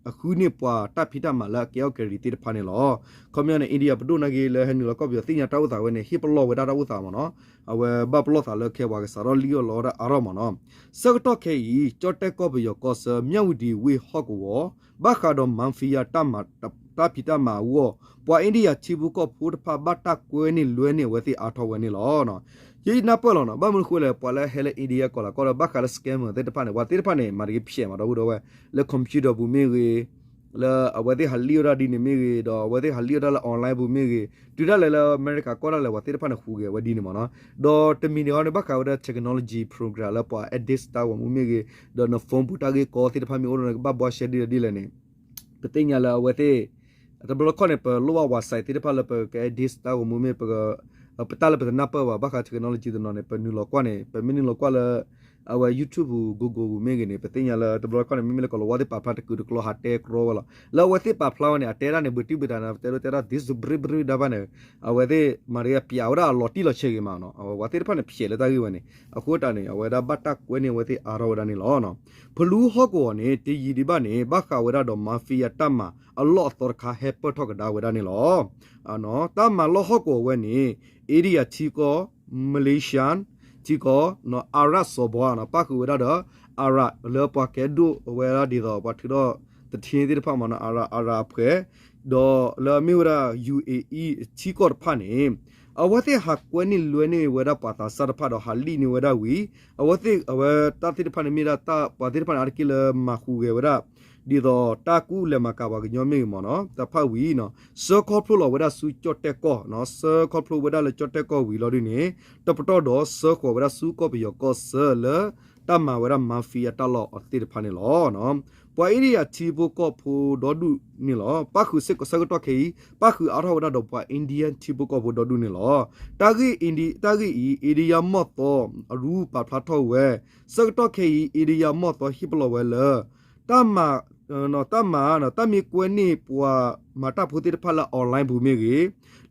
အဃုန့ၢ်ပှၤတၢ်ဖံးတၢ်မၤလၢအကဲအီၣ်ကဲရံၤသ့ၣ်တဖၣ်န့ၣ်လီၤ. ခီပညီန့ၣ် အ့ဒံယၤပဒိၣ်နာ်က့လၢဟဲနုာ်လီၤကီၢ်ပယီၤသ့ၣ်ညါတၢ်အိၣ်သးဝဲန့ၣ် ဟ့ၣ်ပလီၢ်ဝဲဒၣ်တၢ်အိၣ်သးမ့ၢ်နီၤ, အဝဲဘၣ်ပလီၢ်သးလၢခဲပှၤကစးထီၣ်လံၣ်အီၣ်လီအီၣ်တၢ်အါထီၣ်မ့ၢ်နီၤ. ဆၢကတီၢ်ခဲအံၤ ကၠီၣ်တဲၣ်ကီၢ်ပယီၤကီၢ်ဆၢ မၠၣ်ဝတံၤဝ့ၢ်ဟီၣ်ကဝီၤ ဘၣ်ဃးဒီး mafia တၢ်ဖံးတၢ်မၤအဂီၢ် ပှၤအ့ဒံယၤထံဖိကီၢ်ဖိတဖၣ် ဘၣ်တၢ်ကွဲန့ၢ်လွဲန့ၢ်အဝဲသ့ၣ်အါထီၣ်ဝဲန့ၣ်လီၤ. ယနၢ်ပၢၢ်လီၤနီၤ, ဘၣ်မနုၤဃိလဲၣ် ပှၤလၢဟဲလၢ India ကီၢ်လၤကီၢ်ဒီး ဘၣ်ဃးလၢ scammer သ့ၣ်တဖၣ်န့ၣ် ပှၤသ့ၣ်တဖၣ်န့ၣ် မၤတဂ့ၤဖျဲးမး ဒီပုၢ်ဒီဝဲၢ် လၢ computer ပူၤမ့ၢ်ဂ့ၤ, လၢအဝဲသ့ၣ်ဟးလံၣ်အီၣ်တၢ်ဒ်န့ၣ်မ့ၢ်ဂ့ၤ, ဒီးအဝဲသ့ၣ်ဟးလံၣ်အီၣ်တၢ်လၢ online ပူၤမ့ၢ်ဂ့ၤ, တုၤဒၣ်လဲာ်လၢအမဲရကၤကီၢ်ဒၣ်လဲာ် ပှၤသ့ၣ်တဖၣ်န့ၣ် ဟူးဂဲၤဝဲဒ်န့ၣ်မ့ၢ်နီၤ. ဒီးတမံၤန့ၣ်ဟီန့ၣ် ဘၣ်ဃးဝဲဒၣ် technology program လၢပှၤ edit တၢ်ဂီၤမူမ့ၢ်ဂ့ၤ, ဒီးန phone ပူၤတၢ်ဂ့ၢ်ကီသ့ၣ်တဖၣ်မ့ၢ်အိၣ်ဒီး နကဘၣ်ဘှါရှဲဒ်လဲၣ်ဒ်လဲၣ်န့ၣ် ပသ့ၣ်ညါလၢအဝဲသ့ၣ် တဘျီခီၣ်န့ၣ် ပလိၣ်ဘၣ် website သ့ၣ်တဖၣ်လၢပက edit တၢ်ဂီၤမူမ့ၢ် ပတၢ်လၢပတနၢ်ပၢၢ်ဘၣ် ဘၣ်ဃး technology တနီၤန့ၣ် ပနုာ်လီၤကွၢ်န့ၣ် ပမ့ၢ်နုာ်လီၤကွၢ်လၢ အဝဲ YouTube ပူၤ Google ပူၤမ့ၢ်ဂ့ၤန့ၣ် ပသ့ၣ်ညါလၢတဘျီခီၣ်န့ၣ် မ့မ့ၢ်လၢကီၤလၤဝါသ့ၣ်ပာ်ဖျါတကုာ်တကျီဟးတဲကြီဝဲလီၤ. လၢအဝဲသ့ၣ်ပာ်ဖျါဝဲန့ၣ် အတဲဒၣ်န့ၣ် ဘုးတံၢ်ဘုးတၢ်န့ၣ် တဲဒိးတဲဒၣ် ဒ်သိးဘြ့ဘြ့ဒၣ်ဘၣ်န့ၣ် အဝဲသ့ၣ်မၤတဂ့ၤ ပျးဝဲဒၣ်အလီၤတံၢ်လီၤဆဲးဂ့ၤမးနီၤ. အဝဲသ့ၣ်တဖၣ်န့ၣ် ဖျဲးလၢတၢ်ဂ့ၢ်ဝဲန့ၣ် အဃိတၢ်န့ၣ် အဝဲဒၣ်ဘၣ်တၢ်ကွဲန့ၢ်အဝဲသ့ၣ်အါထီၣ်ဝဲဒၣ်န့ၣ်လီၤ. ဖလူဟီၣ်ကဝီၤန့ၣ် တယံာ်ဒံးဘၣ်န့ၣ် ဘၣ်ဃးဝဲဒၣ်ဒီး mafia တၢ်မၤအလီၢ်အသီတခါ ဟဲပၢၢ်ထီၣ်ကဒါဝဲဒၣ်န့ၣ်လီၤ. တၢ်မၤလီၢ်ဟီၣ်ကဝီၤဝဲန့ၣ် India ထံကီၢ်, Malaysia ထံကီၢ်, Arab စီၤဘီနီၤ ပၣ်ဃုာ်ဝဲဒၣ်ဒီး Arab လၢပှၤကဲဒိၣ်ဝဲဒၣ်ဒ်သိး ပှၤထုးထီၣ်သထ့သ့ၣ်တဖၣ်မ့ၢ်နီၤ Arab, Arab အဖှဲး ဒီးလၢအမ့ၢ်ဝဲဒၣ် ယူၣ်အ့အံၣ် ထံကီၢ်တဖၣ်န့ၣ် အဝဲသ့ၣ်ဟးကွဲန့ၢ်လွဲန့ၢ်ဝဲဒၣ်ပှၤသးစၢ်တဖၣ်ဒီး ဟးလံၣ်န့ၢ်ဝဲဒၣ်ဝံၤ အဝဲသ့ၣ် အဝဲတၢ်သ့ၣ်တဖၣ်န့ၣ်မ့ၢ်ဒၣ်တၢ် ပှၤသ့ၣ်တဖၣ်န့ၣ် အါတက့ၢ်လၢမၤဟူးဂဲၤဝဲဒၣ် ဒ်သိးတၢ်ကူၣ်လဲၤမၤကၤပှၤကညီမ့ၢ်ဂ့ၤမ့ၢ်နီၤ တၢ်ဖၣ်ဝံၤနီၤ ဆှၢခီဖျိလီၤဝဲဒၣ်ဆူကၠီၣ်တဲၣ်ကီၢ်နီၤ ဆှၢခီဖျိဝဲဒၣ်လၢကၠီၣ်တဲၣ်ကီၢ်ဝံၤလီၤဒ်န့ၣ် တပတီၢ်ဒီးဆှၢဃီၤဝဲဒၣ်ဆူကီၢ်ပယီၤကီၢ်ဆၢလၢ တၢ်မၤဝဲဒၣ် mafia တၢ်လီၢ်အသ့ၣ်တဖၣ်န့ၣ်လီၤ. ပှၤ India ထံဖိကီၢ်ဖိဒီဒူၣ်န့ၣ်လီၤ. ပၣ်ဃုာ်စ့ၢ်ကီးဆၢကတီၢ်ခဲအံၤ ပၣ်ဃုာ်အါထီၣ်ဝဲဒၣ်ဒီးပှၤ India ထံဖိကီၢ်ဖိဒီဒူၣ်န့ၣ်လီၤ. တၢ်ဂ့ၢ် တၢ်ဂ့ၢ်အံၤ India မီၢ်သီအရူပာ်ဖျါထီၣ်ဝဲ ဆၢကတီၢ်ခဲအံၤ India မီၢ်သီဟ့ၣ်ပလီၢ်ဝဲလၢ တၢ်မၤ တၢ်မၤ တၢ်မ့ၢ်ကွဲန့ၢ်ပှၤမၤတၢ်ဖိသ့ၣ်တဖၣ်လၢ online ပူၤမ့ၢ်ဂ့ၤ,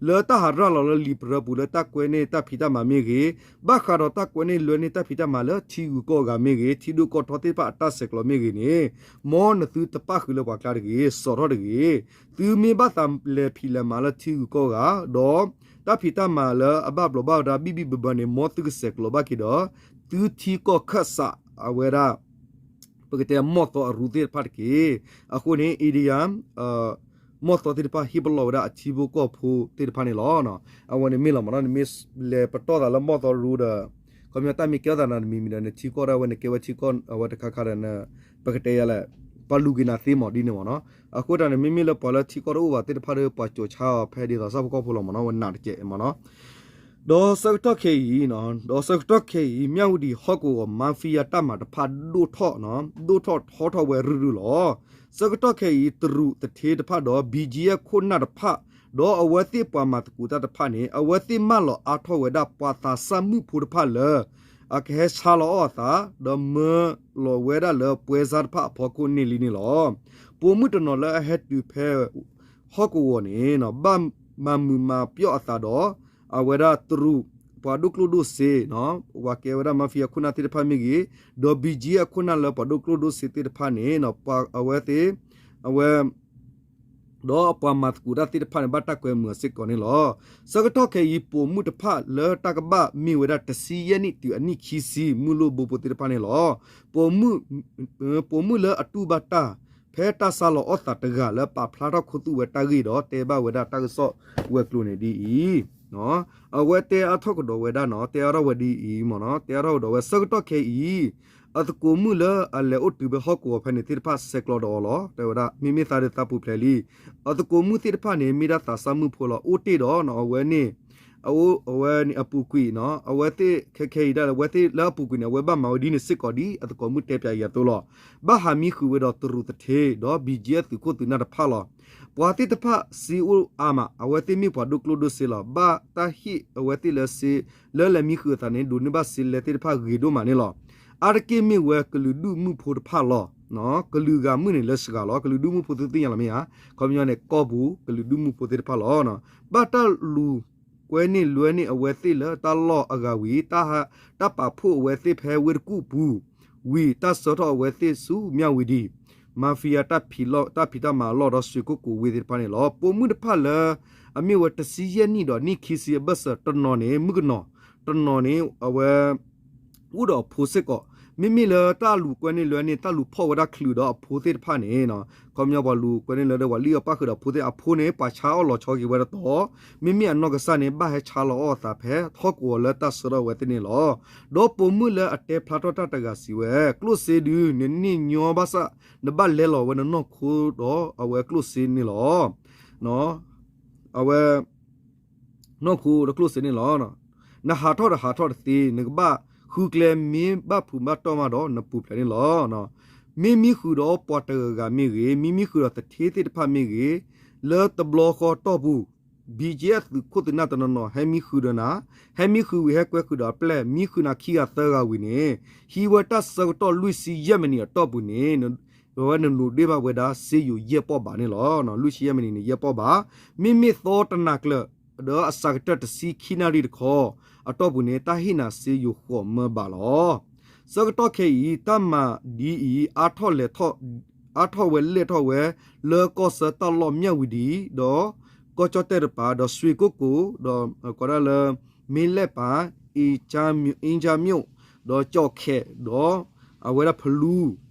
လၢတၢ်ဟးရၤလီၤလၢလံာ်ပရၢပူၤလၢတၢ်ကွဲန့ၢ်တၢ်ဖံးတၢ်မၤမ့ၢ်ဂ့ၤ, ဘၣ်ဃးဒီးတၢ်ကွဲန့ၢ်လွဲန့ၢ်တၢ်ဖံးတၢ်မၤလၢထံဂုၤကီၢ်ဂၤမ့ၢ်ဂ့ၤ, ထံဒိၣ်ကီၢ်ထီသ့ၣ်တဖၣ်အတၢ်ဆဲးကျိးမ့ၢ်ဂ့ၤန့ၣ်, မ်နသုတပၣ်ဃုာ်လၢပှၤကျါတဂ့ၤ, စိာ်ထီၣ်တဂ့ၤ. သုမ့ၢ်ဘၣ်သးလဲၤဖံးလဲၤမၤလၢထံဂုၤကီၢ်ဂၤ, ဒီးတၢ်ဖံးတၢ်မၤလၢအဘၣ်ဘျီးဘၣ်ဒါဘံၣ်ဘံၣ်ဘၢဘၢန့ၣ် မ်သုကဆဲးကျိးဘၣ်က့ၤဒီး သုထံကီၢ်ခၢၣ်စးအဝဲဒၣ် ပကတဲမီၢ်သီအရူသ့ၣ်တဖၣ်တက့ၢ်. အဃိန့ၣ် India မီၢ်သီသ့ၣ်တဖၣ်ဟ့ၣ်ပလီၢ်ဝဲဒၣ်အထံဖိကီၢ်ဖိသ့ၣ်တဖၣ်န့ၣ်လီၤ. အဝဲန့ၣ်မ့ၢ်လီၤမ့ၢ်နီၤ, နမ့ၢ်လဲၤပတီၢ်သးလၢမီၢ်သီရူဒီး ခီပညီတၢ်မ့ၢ်ကဲထီၣ်သးနၤတမံၤမံၤဒီး နထံကီၢ်ဒၣ်ဝဲ နကဲဝဲထံကီၢ်အဝဲတခါခါဒီး ပကတဲယၤလဲၣ် ပှၤလူၤက့ၤနၤသ့မးဒ်န့ၣ်မ့ၢ်နီၤ. အဃိတၢ်န့ၣ် မ့မ့ၢ်လၢပှၤလၢထံကီၢ်တအိၣ်ဘၣ်သ့ၣ်တဖၣ်ဒီး ပှၤကၠိၤဆါအီၤဖဲဒ်သိးဆၣ်ဖိကီၢ်ဖိလီၤမ့ၢ်နီၤ, ဝဲနးတကဲးမ့ၢ်နီၤ. ဒီးဆၢကတီၢ်ခဲအံၤ, ဒီးဆၢကတီၢ်ခဲအံၤ မၠၣ်ဝတံၤဟီၣ်ကဝီၤ mafia တၢ်မၤတဖၣ်ဒိၣ်ထီၣ်, ဒိၣ်ထီၣ်ထီထီၣ်ဝဲရုၢ်ရုၢ်လီၤ. ဆၢကတီၢ်ခဲအံၤ တရူးသထ့တဖၣ်ဒီး ဘံၣ်ကၠံယဲၢ်ခိၣ်နၢ်တဖၣ်, ဒီးအဝဲသ့ၣ်ပှၤမၤသကိးတၢ်တဖၣ်န့ၣ် အဝဲသ့ၣ်မၢလီၤအါထီၣ်ဝဲဒၣ်ပှၤသးစၢ်မုၣ်ဖိတဖၣ်လၢ အကဟဲဆါလီၤအီၣ်အသး, ဒီးမၢလီၤဝဲဒၣ်လၢပှဲၤစၢ်တဖၣ်အဖီခိၣ်န့ၣ်လံန့ၣ်လီၤ. ပိာ်မုၣ်တနီၤလၢအဟဲတုၤဖဲ ဟီၣ်ကဝီၤန့ၣ် ဘၣ်မၤမုာ်မၤပျီၢ်အသးဒီး အဝဲဒၣ်တရူး ပှၤဒိၣ်ကျိၣ်ဒိၣ်စ့ ပှၤကဲဝဲဒၣ် mafia အခိၣ်နၢ်သ့ၣ်တဖၣ်မ့ၢ်ဂ့ၤ, ဒီး ဘီကၠံအခိၣ်နၢ်လၢပှၤဒိၣ်ကျိၣ်ဒိၣ်စ့သ့ၣ်တဖၣ်န့ၣ် ပှၤအဝဲသ့ၣ် အဝဲ ဒီးပှၤမၤသကိးတၢ်သ့ၣ်တဖၣ်န့ၣ် ဘၣ်တၢ်ကွဲမုာ်အီၤစ့ၢ်ကီးန့ၣ်လီၤ. ဆၢကတီၢ်ခဲအံၤ ပိာ်မုၣ်တဖၣ်လၢတၢ်ကဘၣ်မ့ၢ်ဝဲဒၣ်တဆံယဲၢ်နံၣ်တုၤအနံၣ်ခံဆံ မုၢ်လိၣ်ဘိဖိသ့ၣ်တဖၣ်န့ၣ်လီၤ. ပိာ်မုၣ်လၢအတူၢ်ဘၣ်တၢ် ဖဲတၢ်ဆါလီၤအီၣ်သးတဂၤလၢပာ်ဖျါထီၣ်ခူသူၣ်ဝဲတၢ်ဂ့ၢ်ဒီးတဲဘၣ်ဝဲဒၣ်တၢ်ကစီၣ်ဝဲၤကျိၤန့ၣ်ဒ်အံၤ, အဝဲတဲအါထီၣ်ကဒီးဝဲဒၣ်နီၤ, တဲအါထီၣ်ဝဲဒ်အံၤမ့ၢ်နီၤ, တဲအါထီၣ်ကဒီးဝဲ ဆၢကတီၢ်ခဲအံၤ အသကိးမုၣ်လၢအလဲၤအိၣ်တုၤဖဲဟီၣ်ကဝီၤဖဲန့ၣ်သ့ၣ်တဖၣ်ဆဲးကျိးဒီးအီၤလီၤ. တဲဝဲဒၣ် မ့မ့ၢ်သးဒီးသးပူၤဖျဲးလံ. အသကိးမုၣ်သ့ၣ်တဖၣ်န့ၣ် မ့ၢ်ဒၣ်သးစၢ်မုၣ်ဖိလီၤ. အိၣ်တ့ၢ်ဒီးနီၤ အဝဲန့ၣ် အအိၣ်အဝဲန့ၣ်အပူၤကွံာ်နီၤ, အဝဲသ့ၣ်ခဲခဲအံၤဒၣ် အဝဲသ့ၣ်လၢအပူၤကွံာ်န့ၣ် အဝဲဘၣ်မၤဝဲဒ်န့ၣ်စ့ၢ်ကီးဒ် အသကိးမုၣ်တဲပၠးအံၤအသိးလီၤ. ဘၣ်ဟးမံဃုာ်ဝဲဒီးတရူးသထ့ ဒီး ဘီကၠံအသုးခိၣ်သုးနၢ်တဖၣ်လီၤ. ပှၤသ့ၣ်တဖၣ်စ့အိၣ်အါမး, အဝဲသ့ၣ်မ့ၢ်ပှၤဒိၣ်ကျိၣ်ဒိၣ်စ့လီၤ. ဘၣ်တၢ်ဟ့ၣ်အဝဲသ့ၣ်လၢစ့ လၢလဲၤမံဃုာ်အသးန့ၣ် ဒိးန့ၢ်ဘၣ်စ့လဲသ့ၣ်တဖၣ်ဂ့ၤဒိၣ်မးန့ၣ်လီၤ. အါတက့ၢ်မ့ၢ်ဝဲကလုာ်ဒူၣ်မုၣ်ဖိတဖၣ်လီၤ. ကလုာ်ဂၤမုၣ်န့ၣ်လၢစှၤလီၤ. ကလုာ်ဒူၣ်မုၣ်ဖိသုသ့ၣ်ညါလီၤမ့ၢ်ဧါ, ခီပညီန့ၣ် ကီၢ်ပူၤကလုာ်ဒူၣ်မုၣ်ဖိသ့ၣ်တဖၣ်လီၤ. ဘၣ်တၢ်လူၤကွဲန့ၢ်လွဲန့ၢ်အဝဲသ့ၣ်လၢတၢ်လီၢ်အဂၤဝံၤ တၢ်ပာ်ဖှိၣ်အဝဲသ့ၣ်ဖဲဝ့ၢ်တကူၣ်ပူၤဝံၤ တၢ်ဆှၢထီၣ်အဝဲသ့ၣ်ဆူမၠၣ်ဝတံၤ mafia တၢ်ဖံးတၢ်မၤအလီၢ်ဒီး ရွှေကုက္ကိုဝ့ၢ်သ့ၣ်တဖၣ်န့ၣ်လီၤ. ပိာ်မုၣ်တဖၣ်လၢ အမ့ၢ်ဝဲတဆံယဲၢ်နံၣ်ဒီးနံၣ်ခံဆံအဘၢၣ်စၢၤတနီၤန့ၣ် မုၣ်ကနီၤ, တနီၤန့ၣ် အဝဲ အိၣ်ဒီးအဖိစ့ၢ်ကီး, မ့မ့ၢ်လၢတၢ်လူၤကွဲန့ၢ်လွဲန့ၢ် တၢ်လူၤဖီၣ်ဝဲဒၣ်ချုးဒီးအဖိသ့ၣ်တဖၣ်န့ၣ်, ခီပညီပှၤလူၤကွဲန့ၢ်လွဲဒီးပှၤလံၣ်အီၣ်ပၣ်ဃုာ်ဒီးအဖိသ့ၣ်အဖိန့ၣ် ပှၤဆါအီၣ်လီၤဆီက့ၤဝဲတတီၤ, မ့မ့ၢ်အနီၢ်ကစၢ်န့ၣ် ဘၣ်ဟဲဆါလီၤအီၣ်အသးဖဲဟီၣ်ကဝီၤလၢတၢ်ဆှၢထီၣ်ဝဲသ့ၣ်န့ၣ်လီၤ. ဒီးပိာ်မုၣ်လၢအတဲဖျါထီၣ်တၢ်တဂၤစံးဝဲ, ကျိၣ်စ့ဒု နန့ၢ်ညီဘၣ်ဆၣ် နဘၣ်လဲလီၤဝဲနနီၢ်ခိဒီးအဝဲကျိၣ်စ့န့ၣ်လီၤ. အဝဲ နီၢ်ခိဒီးကျိၣ်စ့န့ၣ်လီၤ. နဟးထီၣ်ဒီးဟးထီၣ်တသ့, နကဘၣ်ဃုကျဲ မ့ၢ်ဘၣ်ဖုးဘၣ်တီၢ်မးဒီးနပူၤဖျဲးန့ၣ်လီၤ. မ့ၢ်မံဃုာ်ဒီးပှၤတဂၤဂၤမ့ၢ်ဂ့ၤ, မ့ၢ်မံဃုာ်ဒီးသထ့သ့ၣ်တဖၣ်မ့ၢ်ဂ့ၤ, လၢတဘျီဃီတီၢ်ပူၤ ဘီကၠံအသုးခိၣ်သုးနၢ်တနီၤနီၤ ဟဲမံဃုာ်ဒီးနၤ, ဟဲမံဃုာ်ဝံၤဟဲကွဲဃုာ်ဒီးအပျဲၢ် မံဃုာ်နၤခံဂၤသၢဂၤဝံၤန့ၣ်, ဟံးဝဲတၢ်ဆၢကတီၢ်လွံၢ်ဆံယဲၢ်မံးနံးအတီၢ်ပူၤန့ၣ် အဝဲနဒိးန့ၢ်ဘၣ်ဝဲဒၣ်စ့ယိၤယဲၢ်ပီၢ်ဘးန့ၣ်လီၤ. လွံၢ်ဆံယဲၢ်မံးနံးန့ၣ် ယဲၢ်ပီၢ်ဘး, မ့မ့ၢ်သီတနၤကျၢၤ ဒီးအစှၤကတၢၢ်တဆံခံနၣ်ရံၣ်တခီ အတီၢ်ပူၤန့ၣ် တၢ်ဟ့ၣ်နၤစ့ယိၤဃိးမၢဘးလီၤ. ဆၢကတီၢ်ခဲအံၤ တၢ်မၤဒ်အံၤ အါထီၣ်လဲၤထီၣ် အါထီၣ်ဝဲလဲၣ်ထီၣ်ဝဲ လၢကီၢ်ဆၢတၢ်လီၢ်မၠၣ်ဝတံၤ ဒီး ကီၢ်ကၠီၣ်တဲၣ်တပၤ ဒီးရွှေကုက္ကို ဒီးကိးဒၣ်လၢ မ့ၢ်လဲၣ်ပၤ အ့ၣ်ကၠၣ်မၠိၣ် ဒီးကၠီၣ်ခဲး ဒီး အဝဲဒၣ်ဖလူ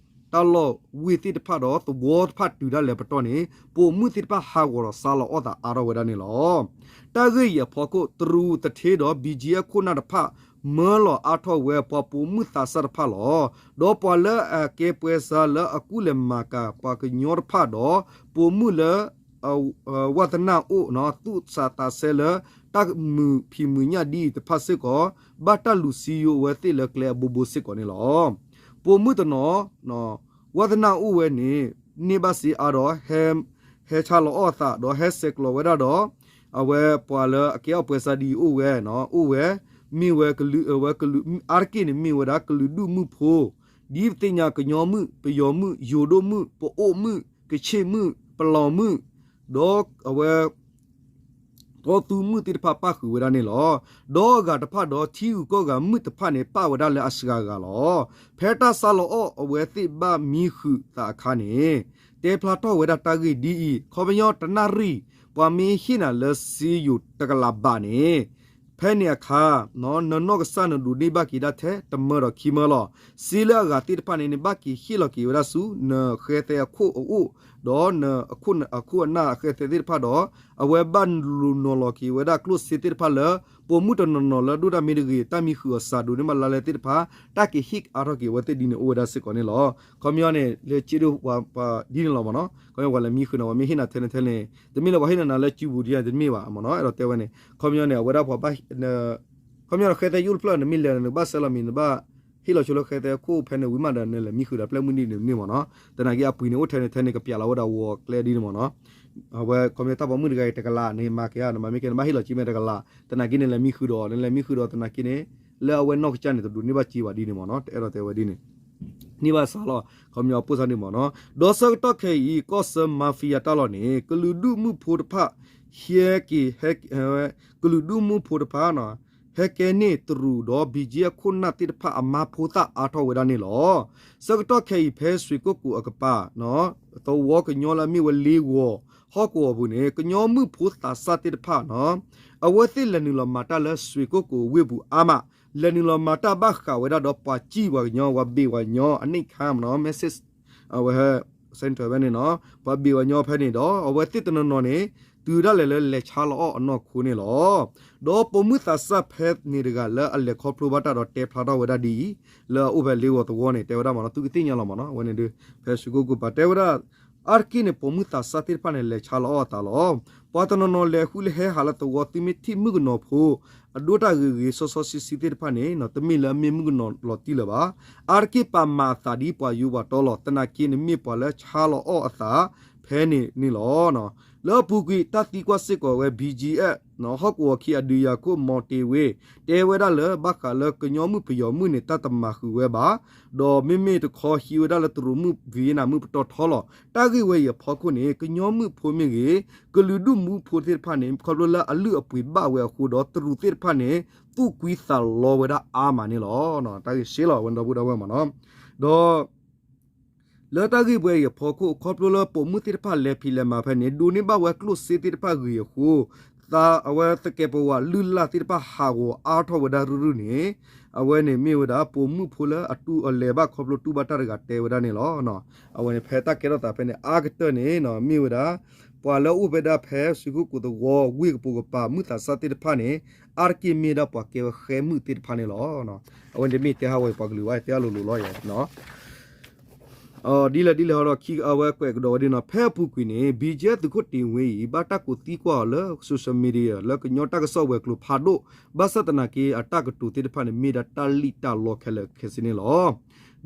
တၢ်လီၢ်ဝ့ၢ်သ့ၣ်တဖၣ်ဒီးသဝီတဖၣ်တုၤဒၣ်လဲာ်ပတီၢ်န့ၣ် ပိာ်မုၣ်သ့ၣ်တဖၣ်ဟးဂီၤဒီးစါလီၤအီၣ်သးအါထီၣ်ဝဲဒၣ်န့ၣ်လီၤ. တၢ်ဂ့ၢ်အံၤအဖီခိၣ် တရူးသထ့ဒီး ဘီကၠံအခိၣ်နၢ်တဖၣ် မၢလီၤအါထီၣ်ဝဲပှၤပိာ်မုၣ်သးစၢ်တဖၣ်လီၤ. ဒီးပှၤလၢအကဲပှဲၤစါလၢအကူၣ်လဲၤမၤကၤပှၤကညီတဖၣ်ဒီး ပိာ်မုၣ်လၢ ဝးသနၢ်အိၣ် သူၣ်ဆးသးဆဲးလၢ တၢ်မုာ်ဖံးမုာ်ညၣ်ဒ်အံၤတဖၣ်စ့ၢ်ကီး ဘၣ်တၢ်လူၤစံယိၤအဝဲသ့ၣ်လၢကျဲအဘိဘိစ့ၢ်ကီးန့ၣ်လီၤ. ပိာ်မုၣ်တနီၤ ဝးသနၢ်အိၣ်ဝဲန့ၣ် န့ၢ်ဘၣ်စ့အါဒီး ဟဲဆါလီၤအီၣ်အသး ဒီးဟဲဆဲးကျိးဝဲဒၣ်ဒီး အဝဲပှၤလၢအကဲအီၣ်ပှဲၤစါဒ်အံၤအိၣ်ဝဲ အိၣ်ဝဲ မ့ၢ်ဝဲကလုာ် အါတက့ၢ်န့ၣ်မ့ၢ်ဝဲဒၣ်ကလုာ်ဒူၣ်မုၣ်ဖိ ဒ်ပသ့ၣ်ညါကညီမုၣ် ပယီၤမုၣ် ယိၤဒိၣ်မုၣ် ပအိၣ်မုၣ် ကဆ့ၣ်မုၣ် ပလီၤမုၣ် ဒီးအဝဲ တီသူမုၣ်သ့ၣ်တဖၣ်ပၣ်ဃုာ်ဝဲဒၣ်န့ၣ်လီၤ. ဒီးအဂၤတဖၣ်ဒီးထံဂုၤကီၢ်ဂၤမုၣ်တဖၣ်န့ၣ် ပၣ်ဝဲဒၣ်လၢအစှၤဂၤလီၤ. ဖဲတၢ်ဆါလီၤအီၣ်အဝဲသ့ၣ်ဘၣ်မံဃုာ်သးအခါန့ၣ် တဲဖျါထီၣ်ဝဲဒၣ်တၢ်ဂ့ၢ်ဒ်အံၤ ခီပညီတနၣ်ရံၣ် ပှၤမ့ၢ်ဟ့ၣ်နၤလၢစ့ယိၤတကလးဘးန့ၣ် ဖဲန့ၣ်အခါ နနီၢ်ကစၢ်နဒိးန့ၢ်ဘၣ်က့ၤဒၣ်ထဲတမၢဒီးခံမၢလီၤ. စ့လၢအဂၤသ့ၣ်တဖၣ်န့ၣ် နဘၣ်က့ၤဟ့ၣ်လီၤက့ၤဝဲဒၣ်ဆူ နဃဲသဲအခိၣ်အအိၣ် ဒီးနအခိၣ်အနၢ်အဃဲသဲသ့ၣ်တဖၣ်ဒီး အဝဲဘၣ်လူၤနီၤလီၤက့ၤဝဲဒၣ်ကျိၣ်စ့သ့ၣ်တဖၣ်လၢ ပိာ်မုၣ်တနီၤနီၤလၢဒိၣ်တၢ်မ့ၢ်တဂ့ၤ တၢ်မံဃုာ်အီၤစှၤဒိးန့ၢ်ဘၣ်လါလဲသ့ၣ်တဖၣ် တၢ်က့ၤဟ့ၣ်အါထီၣ်က့ၤအဝဲသ့ၣ်ဒ်န့ၣ်အိၣ်ဝဲဒၣ်စ့ၢ်ကီးန့ၣ်လီၤ. ခီပညီန့ၣ် လၢစ့ဒိၣ်ပှၤဒ်န့ၣ်လီၤမ့ၢ်နီၤ. ခီပညီပှၤလဲၤမံဃုာ်န့ၣ် ပှၤမ့ၢ်ဟ့ၣ်နၤထဲန့ၣ်ထဲန့ၣ် တမ့ၢ်လၢပှၤဟ့ၣ်နၤနၤလၢစုပူၤဒ်န့ၣ် တမ့ၢ်ဘၣ်မ့ၢ်နီၤ. အဲၣ်ဒိးတဲဝဲန့ၣ် ခီပညီန့ၣ် အဝဲဒၣ်ပှၤဘၣ် ခီပညီဒီးဃဲသဲယိၣ်တဖျၢၣ် နမ့ၢ်လဲၤနကဘၣ်ဆဲးလီၤမံၤ နဘၣ်ဟ့ၣ်လီၤဆိလၢဃဲသဲအခိၣ်ဖဲန့ၣ်ဝံၤမးဒီး နလဲၤမံဃုာ်ဒီးပျဲၢ်မုၢ်နံၤန့ၣ်မ့ၢ်မ့ၢ်နီၤ. သနာ်က့အပှ့ၤန့ၣ်အိၣ်ထဲန့ၣ်ထဲန့ၣ် ကပျးလီၤဝဲဒၣ်ဝီၤကျဲဒ်န့ၣ်မ့ၢ်နီၤ. အဝဲခီပညီတၢ်ပိာ်မုၣ်တဂၤအံၤတကလးန့ၣ် မၤက့ၤဧါ နမၤမ့ၢ်ကဲ နဘၣ်ဟ့ၣ်လီၤက့ၤမ့ၢ်တကလး သနာ်က့န့ၣ် လဲၤမံဃုာ်ဒီး နလဲၤမံဃုာ်ဒီးသနာ်က့န့ၣ် လၢအဝဲနီၢ်ကစၢ်န့ၣ် တဒိးန့ၢ်ဘၣ်က့ၤဘၣ်ဒ်န့ၣ်မ့ၢ်နီၤ. တအဲၣ်ဒိးတဲဝဲဒ်န့ၣ် န့ၢ်ဘၣ်စးလီၤ ခီပညီပိၢ်စၢ်န့ၣ်မ့ၢ်နီၤ. ဒီးဆၢကတီၢ်ခဲအံၤ ကီၢ်ဆၢ mafia တၢ်လီၢ်န့ၣ် ကလုာ်ဒူၣ်မုၣ်ဖိတဖၣ် ဟဲက့ၤ ဟဲ ကလုာ်ဒူၣ်မုၣ်ဖိတဖၣ်နီၤ ဟဲကဲန့ၢ်တရူးဒီး ဘံၣ်ကၠံအခိၣ်နၢ်သ့ၣ်တဖၣ်အမါဖိသၣ်အါထီၣ်ဝဲဒၣ်န့ၣ်လီၤ. ဆၢကတီၢ်ခဲအံၤဖဲစွ့ၣ်ကိၣ်ကိၤအကပၤ သဝီကညီလၢအမ့ၢ်ဝဲလ့ဂီၤ ဟီၣ်ကဝီၤပူၤန့ၣ် ကညီမုၣ်ဖိသးစၢ်သ့ၣ်တဖၣ် အဝဲသ့ၣ်လဲၤနုာ်လီၤမၤတၢ်လၢစွ့ၣ်ကိၣ်ကိၤဝ့ၢ်ပူၤအါမး, လဲၤနုာ်လီၤမၤတၢ်ဘၣ်ဃးဝဲဒၣ်ဒီးပှၤစံၣ်ပှၤကညီ ပှၤဘ့ၣ်ပှၤညီအန့ၣ်ခါမနီၤ message အဝဲ center ဖဲန့ၣ်နီၤ ပှၤဘ့ၣ်ပှၤညီဖဲန့ၣ်ဒီး အဝဲသ့ၣ်တနီၤနီၤန့ၣ် တုၤဒၣ်လဲာ်လၢလဲၤဆါလီၤအီၣ်အနီၢ်ခိန့ၣ်လီၤ. ဒီးပိာ်မုၣ်သးစၢ်ဖဲန့ၣ်တဂၤလၢအလဲၤခီဖျိဘၣ်တၢ်ဒီးတဲဖျါထီၣ်ဝဲဒၣ်ဒ်အံၤ လၢအအိၣ်ဖဲလ့ဂီၤသဝီန့ၣ် တဲဝဲဒၣ်မနီၤ သုကသ့ၣ်ညါလီၤမနီၤ အဝဲန့ၣ်ဒုး ဖဲစွ့ၣ်ကိၣ်ကိၤပၤတဲဝဲဒၣ် အါတက့ၢ်န့ၣ် ပိာ်မုၣ်သးစၢ်သ့ၣ်တဖၣ်န့ၣ် လဲၤဆါလီၤအီၣ်အသးလီၤ. ပှၤတနီၤနီၤလဲၤဃုလၢဟဲဟးလၢသဝီ သုမ့ၢ်ထံၣ်မုၣ်ကနီၤဖိ အဒိၣ်တၢ်ဂ့ၤဂ့ၤစီစီဆှံဆှံသ့ၣ်တဖၣ်န့ၣ် တမ့ၢ်လၢအမ့ၢ်မုၣ်ကနီၤလီၤတံၢ်လၢၤဘၣ်. အါတက့ၢ်ပာ်မၤအသးဒ်ပှၤယူၤပှၤတီလီၤ. သနာ်က့န့ၣ်မ့ၢ်ပှၤလၢဆါလီၤအီၣ်အသးဖဲန့ၣ်န့ၣ်လီၤ. လၢအပူၤကွံာ် တၢ်သံကွၢ်စ့ၢ်ကီးဝဲ ဘံၣ်ကၠံ ဟီၣ်ကဝီၤခံအဒုးယၤခိၣ် မီၤတ့ၤဝ့ တဲဝဲဒၣ်လၢ ဘၣ်ဃးလၢကညီမုၣ်ပယီၤမုၣ်န့ၣ် တၢ်တမၤဃုာ်ဝဲဘၣ်, ဒီးမ့မ့ၢ်တခီဟံးဝဲဒၣ်လၢတရူးမုၣ် Vietnam မုၣ်ပတီၢ်ထီလီၤ. တၢ်ဂ့ၢ်ဝဲအံၤအဖီခိၣ်န့ၣ် ကညီမုၣ်ဖိမ့ၢ်ဂ့ၤ, ကလုာ်ဒူၣ်မူဖိသ့ၣ်တဖၣ်န့ၣ် ခီဖျိလၢအလုၢ်အပှ့ၤဘၣ်ဝဲအဃိဒီး တရူးသ့ၣ်တဖၣ်န့ၣ် သူၣ်ကွံသးလီဝဲဒၣ်အါမးန့ၣ်လီၤ. တၢ်ဂ့ၢ်ရှဲလီၤ အဝဲဒီပုၢ်ဒီဝဲၢ်မနီၤ, ဒီး လၢတၢ်ဂ့ၢ်ဝဲအံၤအဖီခိၣ် ခီဖျိလၢပိာ်မုၣ်သ့ၣ်တဖၣ်လဲၤဖံးလဲၤမၤဖဲန့ၣ် ဒိးန့ၢ်ဘၣ်ဝဲကျိၣ်စ့သ့ၣ်တဖၣ်ဂ့ၤအဃိ, သးအဝဲသကဲးပဝးလုၢ်လၢ်သ့ၣ်တဖၣ်ဟးဂီၤအါထီၣ်ဝဲဒၣ်ရုၢ်ရုၢ်န့ၣ်, အဝဲန့ၣ်မ့ၢ်ဝဲဒၣ် ပိာ်မုၣ်ဖိလၢအတူၢ်အလဲၤဘၣ်ခီဖျိတူၢ်ဘၣ်တၢ်တဂၤတဲဝဲဒၣ်န့ၣ်လီၤ. အဝဲန့ၣ်ဖဲတၢ်ကဲထီၣ်သးဖဲန့ၣ် အါကတၢၢ်န့ၣ် မ့ၢ်ဝဲဒၣ် ပှၤလၢအအိၣ်ဖဲဒၣ်ဖဲစွ့ၣ်ကိၣ်ကိၤသဝီ ဝ့ၢ်ကပိာ်ကပၤ မုၣ်သးစၢ်သ့ၣ်တဖၣ်န့ၣ် အါတက့ၢ်မ့ၢ်ဒၣ်ပှၤကဲဝဲဃဲမုၣ်သ့ၣ်တဖၣ်န့ၣ်လီၤ. အဝဲန့ၣ်တမ့ၢ်တဲဟးဂီၤပှၤကလုာ်ဘၣ် တဲအလိၤလိၤလီၤယဲ ဒ်လဲၣ်ဒ်လဲၣ်ဟီဒီး ခံအဝဲကွဲးကဒီးဝဲဒ်နီၤ ဖဲအပူၤကွံာ်န့ၣ် ဘံၣ်ကၠံ သုးခိၣ်တ့ၤဝ့အံၤ ဘၣ်တၢ်ကိးသံကွၢ်အီၤလၢ social media လၢကညီတၢ်ကစီၣ်ဝဲၤကျိၤဖးဒိၣ်, ဘၣ်ဆၣ်သနာ်က့ အတၢ်ကတိၤသ့ၣ်တဖၣ်န့ၣ် မ့ၢ်ဒၣ်တၢ်လံၣ်တၢ်လီခဲလၢာ်ခဲဆ့န့ၣ်လီၤ.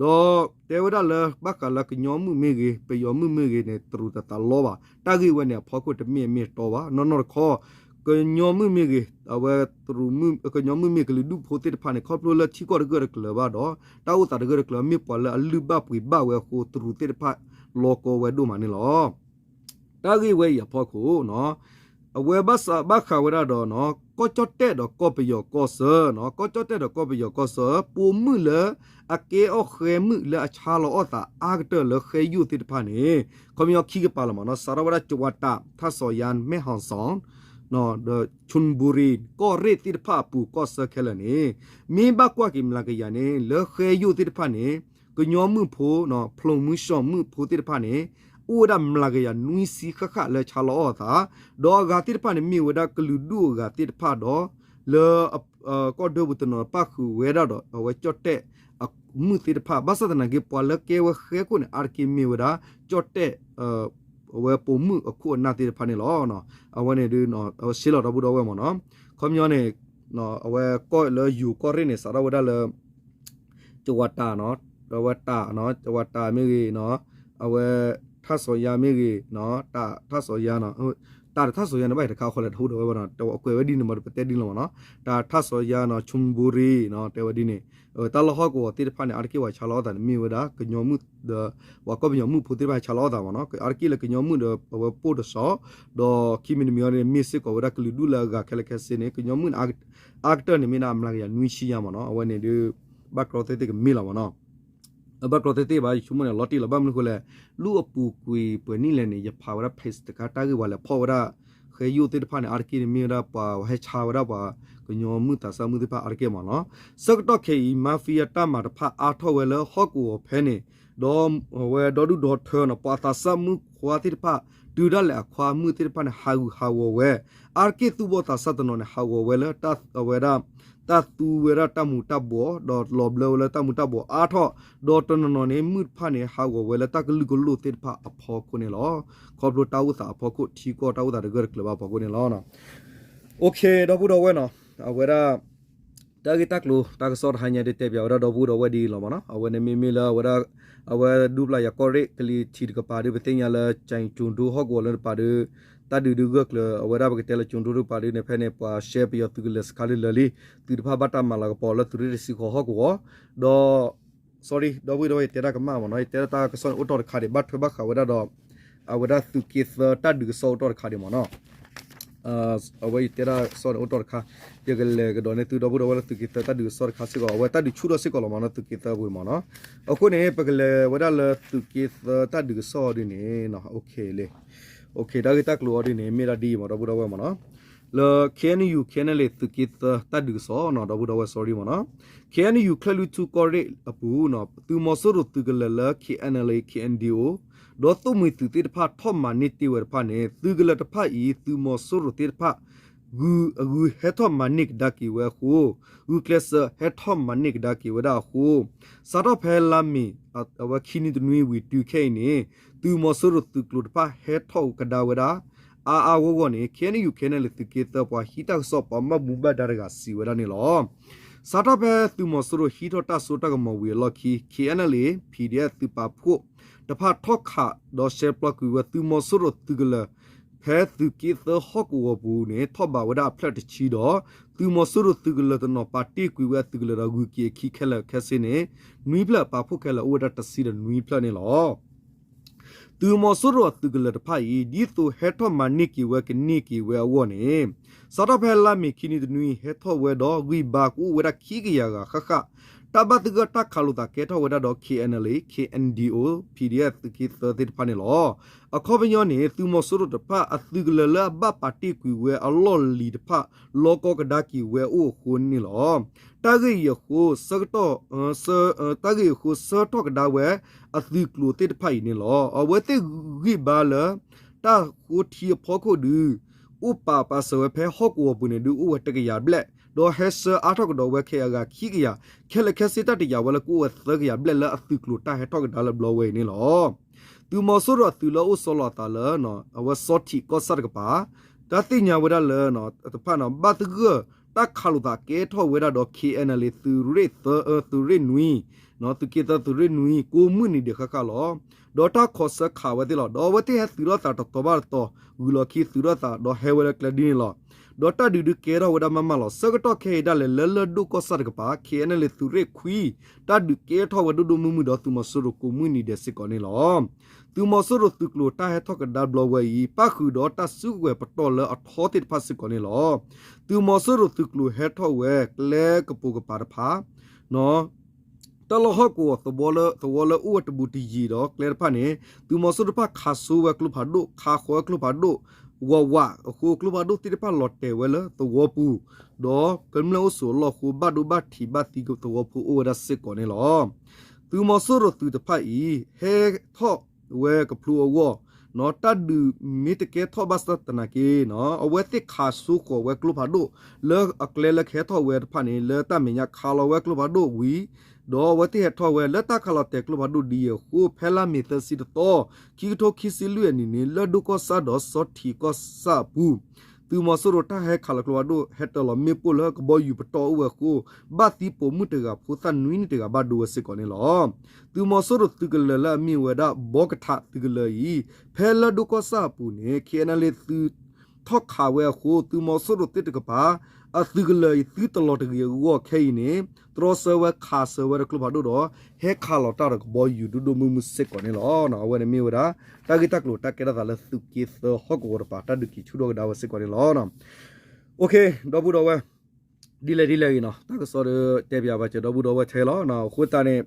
ဒီးတဲဝဲဒၣ်လၢ ဘၣ်ဃးလၢကညီမုၣ်မ့ၢ်ဂ့ၤ ပယီၤမုၣ်မ့ၢ်ဂ့ၤန့ၣ် တရူးတသးလီဘၣ်. တၢ်ဂ့ၢ်ဝဲန့ၣ်အဖီခိၣ်တမ့ၢ်အမ့ၢ်အတီဘၣ်. နီၢ်နီၢ်တခီ ကညီမုၣ်မ့ၢ်ဂ့ၤ, အဝဲ ကညီမုၣ်မ့ၢ်ကလုာ်ဒူၣ်ဖိသ့ၣ်တဖၣ်န့ၣ် ခီဖျိလၢထံကီၢ်တဂၢၢ်တကျၢၤဘၣ်ဒီး တၢ်အိၣ်သးတဂၢၢ်တကျၢၤ မ့ၢ်ပှၤလၢအလုၢ်ဘၣ်ပှ့ၤဘၣ်ဝဲအဃိ တရူးသ့ၣ်တဖၣ် လီကီဝဲဒိၣ်မးန့ၣ်လီၤ. တၢ်ဂ့ၢ်ဝဲအံၤအဖီခိၣ် အဝဲဘၣ်ဆၣ်ဘၣ်ဃးဝဲဒၣ်ဒီး ကီၢ်ကၠီၣ်တဲၣ်ဒီးကီၢ်ပယီၤကီၢ်ဆၢ, ကီၢ်ကၠီၣ်တဲၣ်ဒီးကီၢ်ပယီၤကီၢ်ဆၢ ပိာ်မုၣ်လၢအကဲအီၣ်ဃဲမုၣ်လၢအဆါလီၤအီၣ်သးအါကတၢၢ်လၢဃဲယိာ်သ့ၣ်တဖၣ်န့ၣ် ခီပညီခံကပၤလီၤမနီၤ, စးထီၣ်ဝဲဒၣ် ကၠဝၤတၤ, ထၣ်စီၤယါ, မဲၢ်ဟီၣ်စီၣ်, ဒီး ခၠူၣ်ဘူရံၤ, ကီၢ်ရ့ၣ်သ့ၣ်တဖၣ်အပူၤကီၢ်ဆၢခဲလၢာ်န့ၣ် မ့ၢ်ဘၣ်ကွၢ်က့ၤမျးကယၤန့ၣ် လၢဃဲယိာ်သ့ၣ်တဖၣ်န့ၣ် ကညီမုၣ်ဖိ ဖျိၣ်မုၣ်စီၤမုၣ်ဖိသ့ၣ်တဖၣ်န့ၣ် အိၣ်ဝဲဒၣ်မျးကယၤနွံဆံဃၣ်ဃၣ်လၢဆါလီၤအီၣ်အသး, ဒီးအဂၤသ့ၣ်တဖၣ်န့ၣ် မ့ၢ်ဝဲဒၣ်ကလုာ်ဒူၣ်အဂၤသ့ၣ်တဖၣ်ဒီး လၢ ကီၢ်ဒၢပူၤတနီၤပၣ်ဃုာ်ဝဲဒၣ်ဒီး အဝဲကၠီၣ်တဲၣ်အမုၣ်သ့ၣ်တဖၣ်, ဘၣ်ဆၣ်သနာ်က့ ပှၤလၢကဲဝဲဃဲခိၣ်န့ၣ် အါတက့ၢ်မ့ၢ်ဝဲဒၣ် ကၠီၣ်တဲၣ် အဝဲပိာ်မုၣ်အခိၣ်အနၢ်သ့ၣ်တဖၣ်န့ၣ်လီၤ. အဝဲန့ၣ်ဒုး အဝဲရှဲလီၤဒီပုၢ်ဒီဝဲၢ်မနီၤ, ခီပညီန့ၣ် အဝဲကီၢ်လၢယိၤကီၢ်ရ့ၣ်န့ၣ် စးထီၣ်ဝဲဒၣ်လၢ ကၠဝၤတၤ, အဝဲတၤ, ကၠဝၤတၤမ့ၢ်ဂ့ၤ, အဝဲ ထၣ်စီၤယါမ့ၢ်ဂ့ၤ, တၤထၣ်စီၤယါ, တၤထၣ်စီၤယါန့ၣ် ဘၣ်ယတခါဃီလဲၣ် တဟူဒီးဝဲဘၣ်နီၤ, ကွဲးဝဲဒ်န့ၣ်မး ပတဲဒ်န့ၣ်လီၤမနီၤ, တၤထၣ်စီၤယါနီၤ, ခၠူၣ်ဘူရံၤနီၤ, တဲဝဲဒ်န့ၣ်, တၢ်လီၢ်ဟီၣ်ကဝီၤသ့ၣ်တဖၣ်န့ၣ် အါတက့ၢ်ပှၤဆါလီၤအီၣ်သးန့ၣ် မ့ၢ်ဝဲဒၣ် ကညီမုၣ်ဒီး ပှၤကီၢ်ပယီၤမုၣ်ဖိသ့ၣ်တဖၣ်ဆါလီၤအီၣ်သးမနီၤ, အါတက့ၢ်လၢကညီမုၣ်ဒီး အဝဲပိၢ်တစီၤ, ဒီးခံမံၤတမံၤအံၤန့ၣ် မ့ၢ်စ့ၢ်ကီးဝဲဒၣ်ကလုာ်ဒူၣ်လၢအဂၤခဲလၢာ်ခဲဆ့န့ၣ် ကညီမုၣ်န့ၣ် အါကတၢၢ်န့ၣ် မ့ၢ်ဒၣ်မျးကယၤနွံဆံယါမနီၤ, အဝဲန့ၣ်ဒုး ဘၣ်ကြီသ့ၣ်သ့ၣ်ကမ့ၢ်လီၤမနီၤ. ဘၣ်ကြီသ့ၣ်သ့ၣ်ဘၣ် ယဆိကမိၣ်န့ၣ် လီၤတံၢ်လီၤ ဘၣ်မနုၤဃိလဲၣ်, လၢအပူၤကွံာ်ပှဲၤနံၣ်လဲၣ်န့ၣ် ယဖးဝဲဒၣ် page တခါ တၢ်ဂ့ၢ်ပှၤလဲၤဖီၣ်ဝဲဒၣ် ဃဲယိာ်သ့ၣ်တဖၣ်န့ၣ် အါတက့ၢ်န့ၣ်မ့ၢ်ဝဲဒၣ်ပှၤဟဲဆါဝဲဒၣ်ပှၤ ကညီမုၣ်သးစၢ်မုၣ်သ့ၣ်တဖၣ်အါတက့ၢ်မနီၤ. ဆၢကတီၢ်ခဲအံၤ mafia တၢ်မၤတဖၣ်အါထီၣ်ဝဲလၢဟီၣ်ကဝီၤဖဲန့ၣ်, ဒီးအဝဲဒီဒူၣ်ဒီထၢနီၤ ပှၤသးစၢ်မုၣ်ခွါသ့ၣ်တဖၣ် တုၤဒၣ်လဲာ်အခွါမုၣ်သ့ၣ်တဖၣ်န့ၣ် ဟးဂူာ်ဟးဂီၤဝဲ, အါတက့ၢ်သူၣ်ဘီၣ်သးစၢ်တနီၤန့ၣ် ဟးဂီၤဝဲလၢ အဝဲဒၣ် တၢ်သူဝဲဒၣ်တၢ်မူၤတၢ်ဘှီး ဒီးလီၤဘျၢဝဲလၢတၢ်မူၤတၢ်ဘှီးအါထီၣ်, ဒီးတနီၤနီၤန့ၣ် မုၣ်တဖၣ်န့ၣ် ဟးဂီၤဝဲလၢတၢ်ကလုာ်ကလိၣ်သ့ၣ်တဖၣ်အဖီခိၣ်န့ၣ်လီၤ. ခီဖျိတၢ်အိၣ်သးအဖီခိၣ် ထံကီၢ်တၢ်အိၣ်သးတဂၢၢ်တကျၢၤဘၣ်အဖီခိၣ်န့ၣ်လီၤ. အိၣ်ခ့ ဒီပုၢ်ဒီဝဲၢ်နီၤ, အဝဲဒၣ် တၢ်ဂ့ၢ်တၢ်ကျိၤတၢ်ကစီၣ်တဟါညါဒုးတဲပၠးဝဲဒၣ်ဒီပုၢ်ဒီဝဲၢ်ဒ်အံၤလီၤမနီၤ. အဝဲန့ၣ်မ့မ့ၢ်လၢအဝဲဒၣ် အဝဲဒူပျၢ်ယၤကီၢ်ရ့ၣ်ကလံၤထံးတကပၤဒုး ပသ့ၣ်ညါလၢ ကၠဲၣ်ကၠိၣ်ဒိဟီၣ်ကဝီၤလၢတပၤဒုး တၢ်ဒုးဒုးဂၢၢ်ကျၢၤ အဝဲဒၣ်ပကတဲလၢကၠိၣ်ဒိတပၤဒုးန့ၣ် ဖဲန့ၣ် ပှၤရှဲပယီၤသုးကလၢၤစခါလၢလၢာ်လံ, သုးတဖၣ်ဘၣ်တၢ်မၤလၤကပီၤလၢသုးရ့ၣ်တဆံဃိးဟီၣ်ကဝီၤ, ဒီး sorry ဒီပုၢ်ဒီဝဲၢ် ယတဲတၢ်ကမၣ်မနီၤ, ယတဲတၢ်ကစီၣ်န့ၣ်အိၣ်တီၢ်တခါဒံး ဘၣ်ထွဲဘၣ်ဃးဝဲဒၣ်ဒီး အဝဲဒၣ်သုးက့သၢတၢ်ဒုးကစီၣ်အိၣ်တီၢ်တခါဒံးမနီၤ. အဝဲယတဲဒၣ်ကစီၣ်န့ၣ်အိၣ်တ့ၢ်တခါ, ယကလဲၤကဒီးန့ၢ်သုဒီပုၢ်ဒီဝဲၢ်လၢသုးက့သၢတၢ်ဒုးကစီၣ်တခါစ့ၢ်ကီး, အဝဲတၢ်ဒုးဆူၣ်ထီၣ်စ့ၢ်ကီးလီၤမးနီၤ သုးက့သၢပူၤမးနီၤ. အဃိန့ၣ် ပကလဲၤဝဲဒၣ်လၢသုးက့သၢတၢ်ဒုးကစီၣ်အီၤဒ်န့ၣ် တၢ်ဂ့ၢ်တၢ်ကျိၤအီၤဒ်န့ၣ် မ့ၢ်ဒၣ်ဒ်အံၤမး ဒီပုၢ်ဒီဝဲၢ်မးနီၤ. လၢ K N U K N L A သုးက့သၢတၢ်ဒုးကစီၣ်နီၤ ဒီပုၢ်ဒီဝဲၢ် sorry မးနီၤ. K N U ချၢၣ်လွံၢ်ထူၣ်ကီၢ်ရ့ၣ်အပူၤ သုးမီၤစိရိၤသုးကလၢၤလၢ K N L A K N D O ဒီးသိၣ်မှံၤသုးသ့ၣ်တဖၣ်ထီၣ်မၤန့ၢ်တ့ၢ်ဝဲတဖၣ်န့ၣ် သုးကလၢၤတဖၣ်အံၤ သုးမီၤစိရိၤသ့ၣ်တဖၣ် ဂုၤအဂုၤဟဲထီၣ်မၤန့ၢ်ကဒါက့ၤဝဲအဃိ, ဂုာ်ကျဲးစၢးဟဲထီၣ်မၤန့ၢ်ကဒါက့ၤဝဲဒၣ်အဃိ, စးထီၣ်ဖဲလါမ့ၤ အဝဲခံနွံတနွံဝံၤတုၤခဲအံၤန့ၣ် သုးမီၤစိရိၤသုးကျိၤတဖၣ်ဟဲထီၣ်ကဒါဝဲဒၣ် အါအါဂီၢ်ဂီၢ်န့ၣ် K N U K N L A သုးက့သၢပှၤဟံးတၢ်ကစီၣ်ပှၤဘၣ်မူဘၣ်ဒါတဂၤစံးဝဲဒၣ်န့ၣ်လီၤ. စးထီၣ်ဖဲသုးမီၤစိရိၤဟံးထီၣ်တၢ်စိတၢ်ကမီၤဝံၤအလီၢ်ခံ K N L A P D F သုးပာ်ဖှိၣ်တဖၣ်ထီၣ်ခးဒီးရှဲပျီကွံာ်ဝဲသုးမီၤစိရိၤသုးကလၢၤ ဖဲသုးက့သၢဟီၣ်ကဝီၤပူၤန့ၣ် ထီၣ်ဘးဝဲဒၣ်အဖျၢၣ်တဆံဒီး သုးမီၤစိရိၤသုးကလၢၤတနီၤပာ်တ့ၢ်ကွံာ်ဝဲအသုးကလၢၤဒီးဂုၤက့ၤအခံခဲလၢာ်ခဲဆ့န့ၣ် နွံဖျၢၣ်ပာ်ဖှိၣ်ခဲလၢာ်အိၣ်ဝဲဒၣ်တဆံဒီးနွံဖျၢၣ်န့ၣ်လီၤ. သုးမီၤစိရိၤအသုးကလၢၤတဖၣ်အံၤ ဒ်သိးဟဲထီၣ်မၤန့ၢ်က့ၤဝဲကန့ၢ်က့ၤဝဲအဂီၢ်န့ၣ် စးထီၣ်ဖဲလါမ့ၤခံနွံတနွံဟဲထီၣ်ဝဲဒီး ဂံၢ်ဘါကအိၣ်ဝဲဒၣ်ခံကယၤဂၤဃၣ်ဃၣ် တၢ်ဘၣ်သဂၢၢ်တၢ်ခးလိာ်သးကဲထီၣ်ဝဲဒၣ်ဒီး K N L A K N D O P D F သုးက့သၢသ့ၣ်တဖၣ်န့ၣ်လီၤ. အခီပညီန့ၣ် သုးမီၤစိရိၤတဖၣ် အသုးကလၢၤလၢအဘၣ်ပာ်တ့ၢ်ကွံာ်ဝဲအလီၢ်လံၤတဖၣ် လီၤကီကဒါက့ၤဝဲအိၣ်အဃိန့ၣ်လီၤ. တၢ်ဂ့ၢ်အံၤအဃိ ဆၢကတီၢ် တၢ်ဂ့ၢ်အဃိ ဆၢထီၣ်ကဒါဝဲ အသုးကျိၤသ့ၣ်တဖၣ်အံၤန့ၣ်လီၤ. အဝဲသ့ၣ်ဂံၢ်ဘါလၢ တၢ်ဃိထံအဖီခိၣ်ဒုး အိၣ်ပာ်ပာ်စၢၤဝဲဖဲဟီၣ်ကဝီၤပူၤန့ၣ်ဒုး အိၣ်ဝဲတကယၤဘျဲၣ်, ဒီးဟဲဆှၢအါထီၣ်ကဒီးဝဲခဲအဂၤခံကယၤ, ခဲလၢာ်ခဲဆ့တၢ်တယာ်ဝဲလၢကအိၣ်ဝဲသၢကယၤဘျဲၣ်လၢအသုးကျိၤတၢ်ဟဲထီၣ်ကဒါလၢဘျီဝဲအံၤန့ၣ်လီၤ. သုးမီၤစိရိၤအသုးလၢအိၣ်ဆီလီၤအသးလၢ အဝဲစီထံးကီၢ်ဆၣ်တကပၤ တၢ်သ့ၣ်ညါဝဲဒၣ်လၢ တဖၣ်န့ၣ် ဘၣ်သဂၢၢ်တၢ်ခးလိာ်သးကဲထီၣ်ဝဲဒၣ်ဒီး K N L A သုးရ့ၣ်သၢ သုးရ့ၣ်နွံ သုးက့သၢသုးရ့ၣ်နွံ ကိးမုၢ်နံၤဒဲးဃၣ်ဃၣ်လီၤ. ဒီးတၢ်ခီဆၢခးဝဲသ့ၣ်လီၤ. ဒီးအဝဲသ့ၣ်ဟဲသုးထီၣ်သးတတီၤဘၣ်တတီၤ ဂုာ်လီၤခံသုးထီၣ်သး ဒီးဟဲဝဲလၢကျဲဒ်န့ၣ်လီၤ. ဒီးတၢ်ဒုးဒုးကဲထီၣ်ဝဲဒၣ်မးမးလီၤ. ဆၢကတီၢ်ခဲအံၤဒၣ်လဲာ်လၢလၢၢ်ဒိၣ်ကီၢ်ဆၣ်တကပၤ K N L A သုးရ့ၣ်ခွံ တၢ်ဒုးကဲထီၣ်ဝဲဒိၣ်ဒိၣ်မုၢ်မုၢ်ဒီးသုးမီၤစိရိၤကိးမုၢ်နံၤဒဲးစ့ၢ်ကီးန့ၣ်လီၤ. သုးမီၤစိရိၤသုးကျိၤတၢ်ဟဲထီၣ်ကဒါဘျီဝဲအံၤ ပၣ်ဃုာ်ဒီးတၢ်စုကဝဲၤပတီၢ်လၢအထီသ့ၣ်တဖၣ်စ့ၢ်ကီးန့ၣ်လီၤ. သုးမီၤစိရိၤသုးကျိၤဟဲထီၣ်ဝဲကျဲကပိာ်ကပၤတဖၣ် တၢ်လီၢ်ဟီၣ်ကဝီၤသဝီလၢ သဝီလၢအိၣ်ဝဲတဘူးတယံၤဒီးကျဲတဖၣ်န့ၣ် သုးမီၤစိရိၤတဖၣ်ခးစိဝဲကျိဖးဒိၣ် ခးဃီဝဲကျိဖးဒိၣ် ဝးဝးအဃိ ကျိဖးဒိၣ်သ့ၣ်တဖၣ်လီၤတဲာ်ဝဲလၢသဝီပူၤ ဒီးကမျၢၢ်အိၣ်ဆိးအလီၢ်အဃိ ဘၣ်ဒိဘၣ်ထံးဘၣ်သံသဝီဖိအိၣ်ဝဲဒၣ်စ့ၢ်ကီးန့ၣ်လီၤ. သုးမီၤစိရိၤသုးတဖၣ်အံၤ ဟဲထီၣ်ဝဲကဖျိအဂီၢ် တၢ်ဒုးမ့ၢ်တကဲထီၣ်ဘၣ်ဆၣ်သနာ်က့ အဝဲသ့ၣ်ခးစိဃီၤဝဲကျိဖးဒိၣ် လၢအကျဲလၢကဟဲထီၣ်ဝဲတဖၣ်န့ၣ် လၢတၢ်မဲာ်ညါခးလီၤဝဲကျိဖးဒိၣ်ဝံၤ ဒီးအဝဲသ့ၣ်ဟဲထီၣ်ဝဲလၢတၢ်ခးလီၤတဲာ်ကျိဖးဒိၣ်ဒ်အံၤအဃိ ဖဲလါမ့ၤသၢဆံတသီ ခံကထိခံဆံလွံၢ်အနံၣ်န့ၣ် လၢၢ်ဒိၣ်ကီၢ်ဆၣ်ဒီးစီထံးကီၢ်ဆၣ်အပူၤ သုးမီၤစိရိၤတၢ်ဟဲခးလီၤကျိဖးဒိၣ် ဟဲတၢၤလီၤမ့ၣ်ပိၢ်လၢကဘီယူၤပတီၢ်အိၣ်ဝဲအဃိ ဘၣ်သံပိာ်မုၣ်တဂၤဖိသၣ်နွံနံၣ်တဂၤဘၣ်ဒိဝဲစ့ၢ်ကီးန့ၣ်လီၤ. သုးမီၤစိရိၤသုးကလၢၤလၢအမ့ၢ်ဝဲဒၣ် ဘီကထးသုးကလၢၤအံၤ ဖဲလၢၢ်ဒိၣ်ကီၢ်ဆၣ်အပူၤန့ၣ် K N L A သုးထီၣ်ခးဝဲအဃိ သုးမီၤစိရိၤသ့ၣ်တကပၤ အသုးကလၢၤအံၤသုတလီၤတဂ့ၤအဂီၢ်ခဲအံၤန့ၣ် တြီဆၢဝဲခးဆၢဝဲဒီးကျိဖးဒိၣ်ဒီး ဟဲခးလီၤတၢ်ဒီးကဘီယူၤဒိၣ်ဒိၣ်မုၢ်မုၢ်စ့ၢ်ကီးန့ၣ်လီၤ. အဝဲန့ၣ်မ့ၢ်ဝဲဒၣ် တၢ်ဂ့ၢ်တၢ်ကျိၤတၢ်ကဲထီၣ်သးလၢသုးက့သၢဟီၣ်ကဝီၤတပၤ တၢ်ဒုးက့ၤဆူၣ်ထီၣ်ကဒါဝဲစ့ၢ်ကီးန့ၣ်လီၤ. ဒီပုၢ်ဒီဝဲၢ် ဒ်လဲၣ်ဒ်လဲၣ်ဂ့ၤနီၤ တၢ်ကစီၣ်ဒီးတဲပၠးဘၣ်စၢၤဒီပုၢ်ဒီဝဲၢ်ထဲလီၤ. အဃိသတးန့ၣ်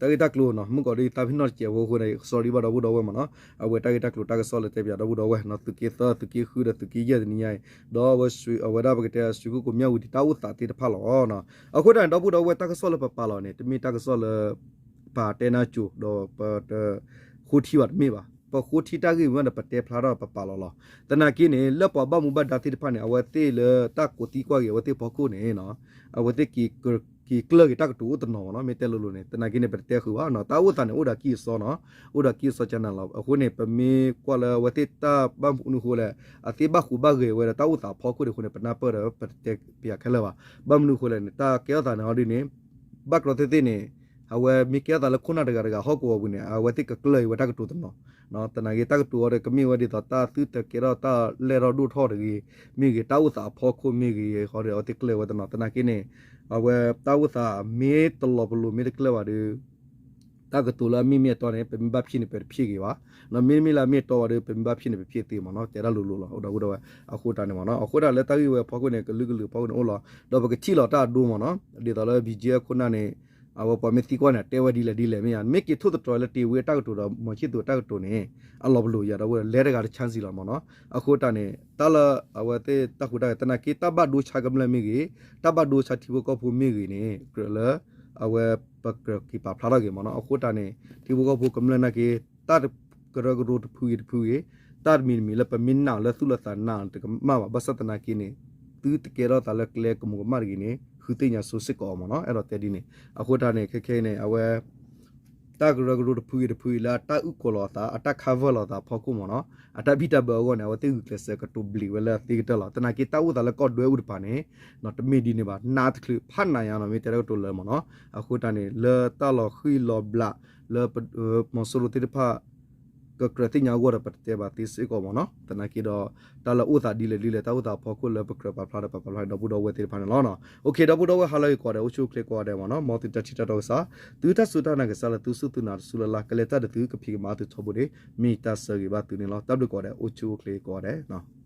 တၢ်ဂ့ၢ်တၢ်ကျိၤနီၤ မုၢ်ကီၤဒ်သးဖံနီၣ်တစဲးဖိအဃိန့ၣ် ကစီၣ်ဒံးဘၣ်ဒီပုၢ်ဒီဝဲၢ်မးနီၤ အဝဲတၢ်ဂ့ၢ်တၢ်ကျိၤတၢ်ကစီၣ်လၢတဲပၠးဒီပုၢ်ဒီဝဲၢ်နီၤ သုးက့သၢ သုးက့ဃုဒီး သုးက့ယဲၢ်တနံၤညါအံၤ ဒီးအဝဲဒၣ်ပကတဲ ရွှေကုက္ကို မြဝတီ တၢ်အိၣ်သးသ့ၣ်တဖၣ်လီၤ. အဃိသတးန့ၣ် ဒီပုၢ်ဒီဝဲၢ်တၢ်ကစီၣ်လၢပပာ်လီၤန့ၣ် တမ့ၢ်တၢ်ကစီၣ်လၢ ပတဲနၢ်ကၠိၤ ဒီးပတဃိထံဘၣ်တမ့ၢ်ဘၣ်. ပဃိထံတၢ်ဂ့ၢ်ဝဲဒီးပတဲဖျါထီၣ်ပပာ်လီၤလီၤ. သနာ်က့န့ၣ် လၢပှၤဘၣ်မူဘၣ်ဒါသ့ၣ်တဖၣ်န့ၣ် အဝဲသ့ၣ်လၢတၢ်ကိးသံကွၢ်က့ၤအဝဲသ့ၣ်ဖီခိၣ်န့ၣ် အဝဲသ့ၣ် က့ၤကျၢၢ်က့ၤတၢ်ကတိၤအိၣ်တနီၤမးနီၤ မ့ၢ်တဲလိၤလိၤန့ၣ် သနာ်က့န့ၣ် ပတတဲဃုာ်ဘၣ်နီၤ တၢ်အိၣ်သးန့ၣ် အိၣ်ဒီးကံၢ်အစီနီၤ အိၣ်ဒီးကံၢ်အစီကနၤလီၤ. အဃိန့ၣ် ပမ့ၢ်ကွၢ်လၢအဝဲသ့ၣ်တၢ်ဘၣ်မနုၤဃိလဲၣ် အသ့ၣ်ဘၣ်ဃူဘၣ်ဂဲၤဝဲဒီးတၢ်အိၣ်သးအဖီခိၣ်န့ၣ်အဃိန့ၣ် ပနၢ်ပၢၢ်ဒီးပတတဲပၠးခဲလၢာ်ဘၣ်. ဘၣ်မနုၤဃိလဲၣ်န့ၣ် တၢ်ကဲထီၣ်သးန့ၣ်ဟီဒ်န့ၣ် ဘၣ်ကြီသ့ၣ်သ့ၣ်န့ၣ် အဝဲမ့ၢ်ကဲထီၣ်သးလၢခိၣ်နၢ်တဂၤတဂၤဟီၣ်ကဝီၤပူၤန့ၣ် အဝဲသ့ၣ်ကကျၢၢ်အံၤဝဲတၢ်ကတိၤတနီၤ သနာ်က့တၢ်ကတိၤအီၤဒီးကမ့ၢ်ဝဲဒ်သိးတၢ်သုတကဲထီၣ်တၢ်လဲၢ်ထီၣ်ဒိၣ်ထီၣ်တဂ့ၤ မ့ၢ်ဂ့ၤ တၢ်အိၣ်သးအဖီခိၣ်မ့ၢ်ဂ့ၤ ဟီဒီးအဝဲသ့ၣ်ကျၢၢ်ဝဲတနီၤ သနာ်က့န့ၣ် အဝဲတၢ်အိၣ်သးမ့ၢ်တလီၤပလိာ်မ့ၢ်တကျၢၢ်ဘၣ်ဒီး တၢ်ကတိၤလၢအမ့ၢ်မ့ၢ်အတီန့ၣ် ပမ့ၢ်ဘၣ်ဖံးန့ၣ် ပတဖံးဂ့ၤဘၣ်, မ့တမ့ၢ်လၢအမ့ၢ်အတီဘၣ်ဒီး ပမ့ၢ်ဘၣ်ဖံးန့ၣ် ပဖံးသ့မ့ၢ်နီၤ, တဲဒၣ်လိၤလိၤလီၤ ဒီပုၢ်ဒီဝဲၢ်. အဃိတၢ်န့ၣ်မ့ၢ်နီၤ, အဃိတၢ်လၢတၢ်ဂ့ၢ်ဝဲအဖီခိၣ်န့ၣ် ကလုာ်ကလုာ်အဖီခိၣ်န့ၣ်အိၣ်လီၤ, ဒီးပကထံၣ်လီၤတၢ်အဒိမ့ၢ်နီၤ, ဒ်သိးလၢ ဘီၣ်ကၠ့ အခိၣ်နၢ်န့ၣ် အဝဲပှၤမ့ၢ်သံကွၢ်န့ၣ် တဲဝဲဒ်လဲၣ်ဒ်လဲၣ်မ့ၢ်ဧါ, မ့ၢ်က့ၤထိၣ်သတြီၤလၢတ့ဝ့အတၢ်ကတိၤဒီး မီၤဆံၣ်သူးအတၢ်ကတိၤန့ၣ် အလီၤပလိာ်ယၤ ဒီပုၢ်ဒီဝဲၢ် လဲၤတဂၤတ chance လီၤမ့ၢ်နီၤ. အဃိတၢ်န့ၣ် တၢ်လၢအဝဲသ့ၣ်တၢ်ဟူးတၢ်ဂဲၤသနာ်က့ တၢ်ဘၣ်ဒိဆါကမျၢၢ်မ့ၢ်ဂ့ၤ, တၢ်ဘၣ်ဒိဆါထံဖိကီၢ်ဖိမ့ၢ်ဂ့ၤန့ၣ် ကြၢးလၢ အဝဲပကြၢးက့ၤပာ်ဖျါထီၣ်က့ၤမ့ၢ်နီၤ. အဃိတၢ်န့ၣ် ထံဖိကီၢ်ဖိကမျၢၢ်နာ်က့ တၢ်ကရၢကရိတဖုဂ့ၤတဖုဂ့ၤ, တၢ်တမံၤတမံၤလၢပမ့ၢ်နာ်လၢသူၣ်လၢသးနာ်တကမၣ်ဘၣ်, ဘၣ်ဆၣ်သနာ်က့န့ၣ် သုတကဲထီၣ်သးလၢကျဲကမူးကမၣ်တဂ့ၤန့ၣ် ဃုသ့ၣ်ညါဆိစ့ၢ်ကီးအီၤမ့ၢ်နီၤ, အဲၣ်ဒိးတဲဒ်န့ၣ်. အဃိတၢ်န့ၣ် ခဲခဲအံၤန့ၣ် အဝဲ တၢ်ကရၢကရိတဖုဂ့ၤတဖုဂ့ၤလၢအတၢ်အုၣ်ကီၤလီၤအသး အတၢ် cover လီၤအသးအဖီခိၣ်မ့ၢ်နီၤ, အတၢ်ဘံၣ်တၢ်ဘၢအဂီၢ်န့ၣ် အဝဲသ့ၣ်ဂုာ်ကျဲးစၢးကတိၤဘျံးဝဲလၢအသ့ကတၢၢ်လီၤ. သနာ်က့တၢ်အိၣ်သးလၢကီၢ်ဒွဲအိၣ်တပၤန့ၣ် တမ့ၢ်ဒ်န့ၣ်ဘၣ်, နးတချုးဖးနးညါနီၤ မ့ၢ်တဲတၢ်ကတိၤလၢမ့ၢ်နီၤ. အဃိတၢ်န့ၣ် လၢတၢ်လီၤဃံၤလီၤဘျး လၢ မီၤစိရိၤသ့ၣ်တဖၣ် ကကြၢးသ့ၣ်ညါအဂီၢ်ဒီး ပတတဲဘၣ်သ့စ့ၢ်ကီးမ့ၢ်နီၤ. သနာ်က့ဒီး တၢ်လၢအိၣ်သးဒ်လဲၣ်ဒ်လဲၣ် တၢ်အိၣ်သးအဖီခိၣ်လၢပကြၢးပာ်ဖျါဒီး ပာ်ဖျါဒီးဒီပုၢ်ဒီဝဲၢ်သ့ၣ်တဖၣ်န့ၣ်လီၤ. အိၣ်ခ့ ဒီပုၢ်ဒီဝဲၢ် ဟါလၢအဂ့ၤကိးဂၤဒဲး အိၣ်ဆူၣ်အိၣ်ချ့ကိးဂၤဒဲးမ့ၢ်နီၤ, မ်သုတၢ်ထံၣ်တၢ်တီကစၢ်လၢသုစူၢ်သုနာ်တစူၢ်လၢ်လၢ် ကလဲၤတၢ်ဒ်သုကဖံးကမၤသုထီဘိန့ၣ် မ့ၢ်တၢ်ဆၢဂ့ၤဘၣ်သုန့ၣ်လီၤ. တၢ်ဘျုးကိးဂၤဒဲး အိၣ်ဆူၣ်အိၣ်ချ့ကိးဂၤဒဲး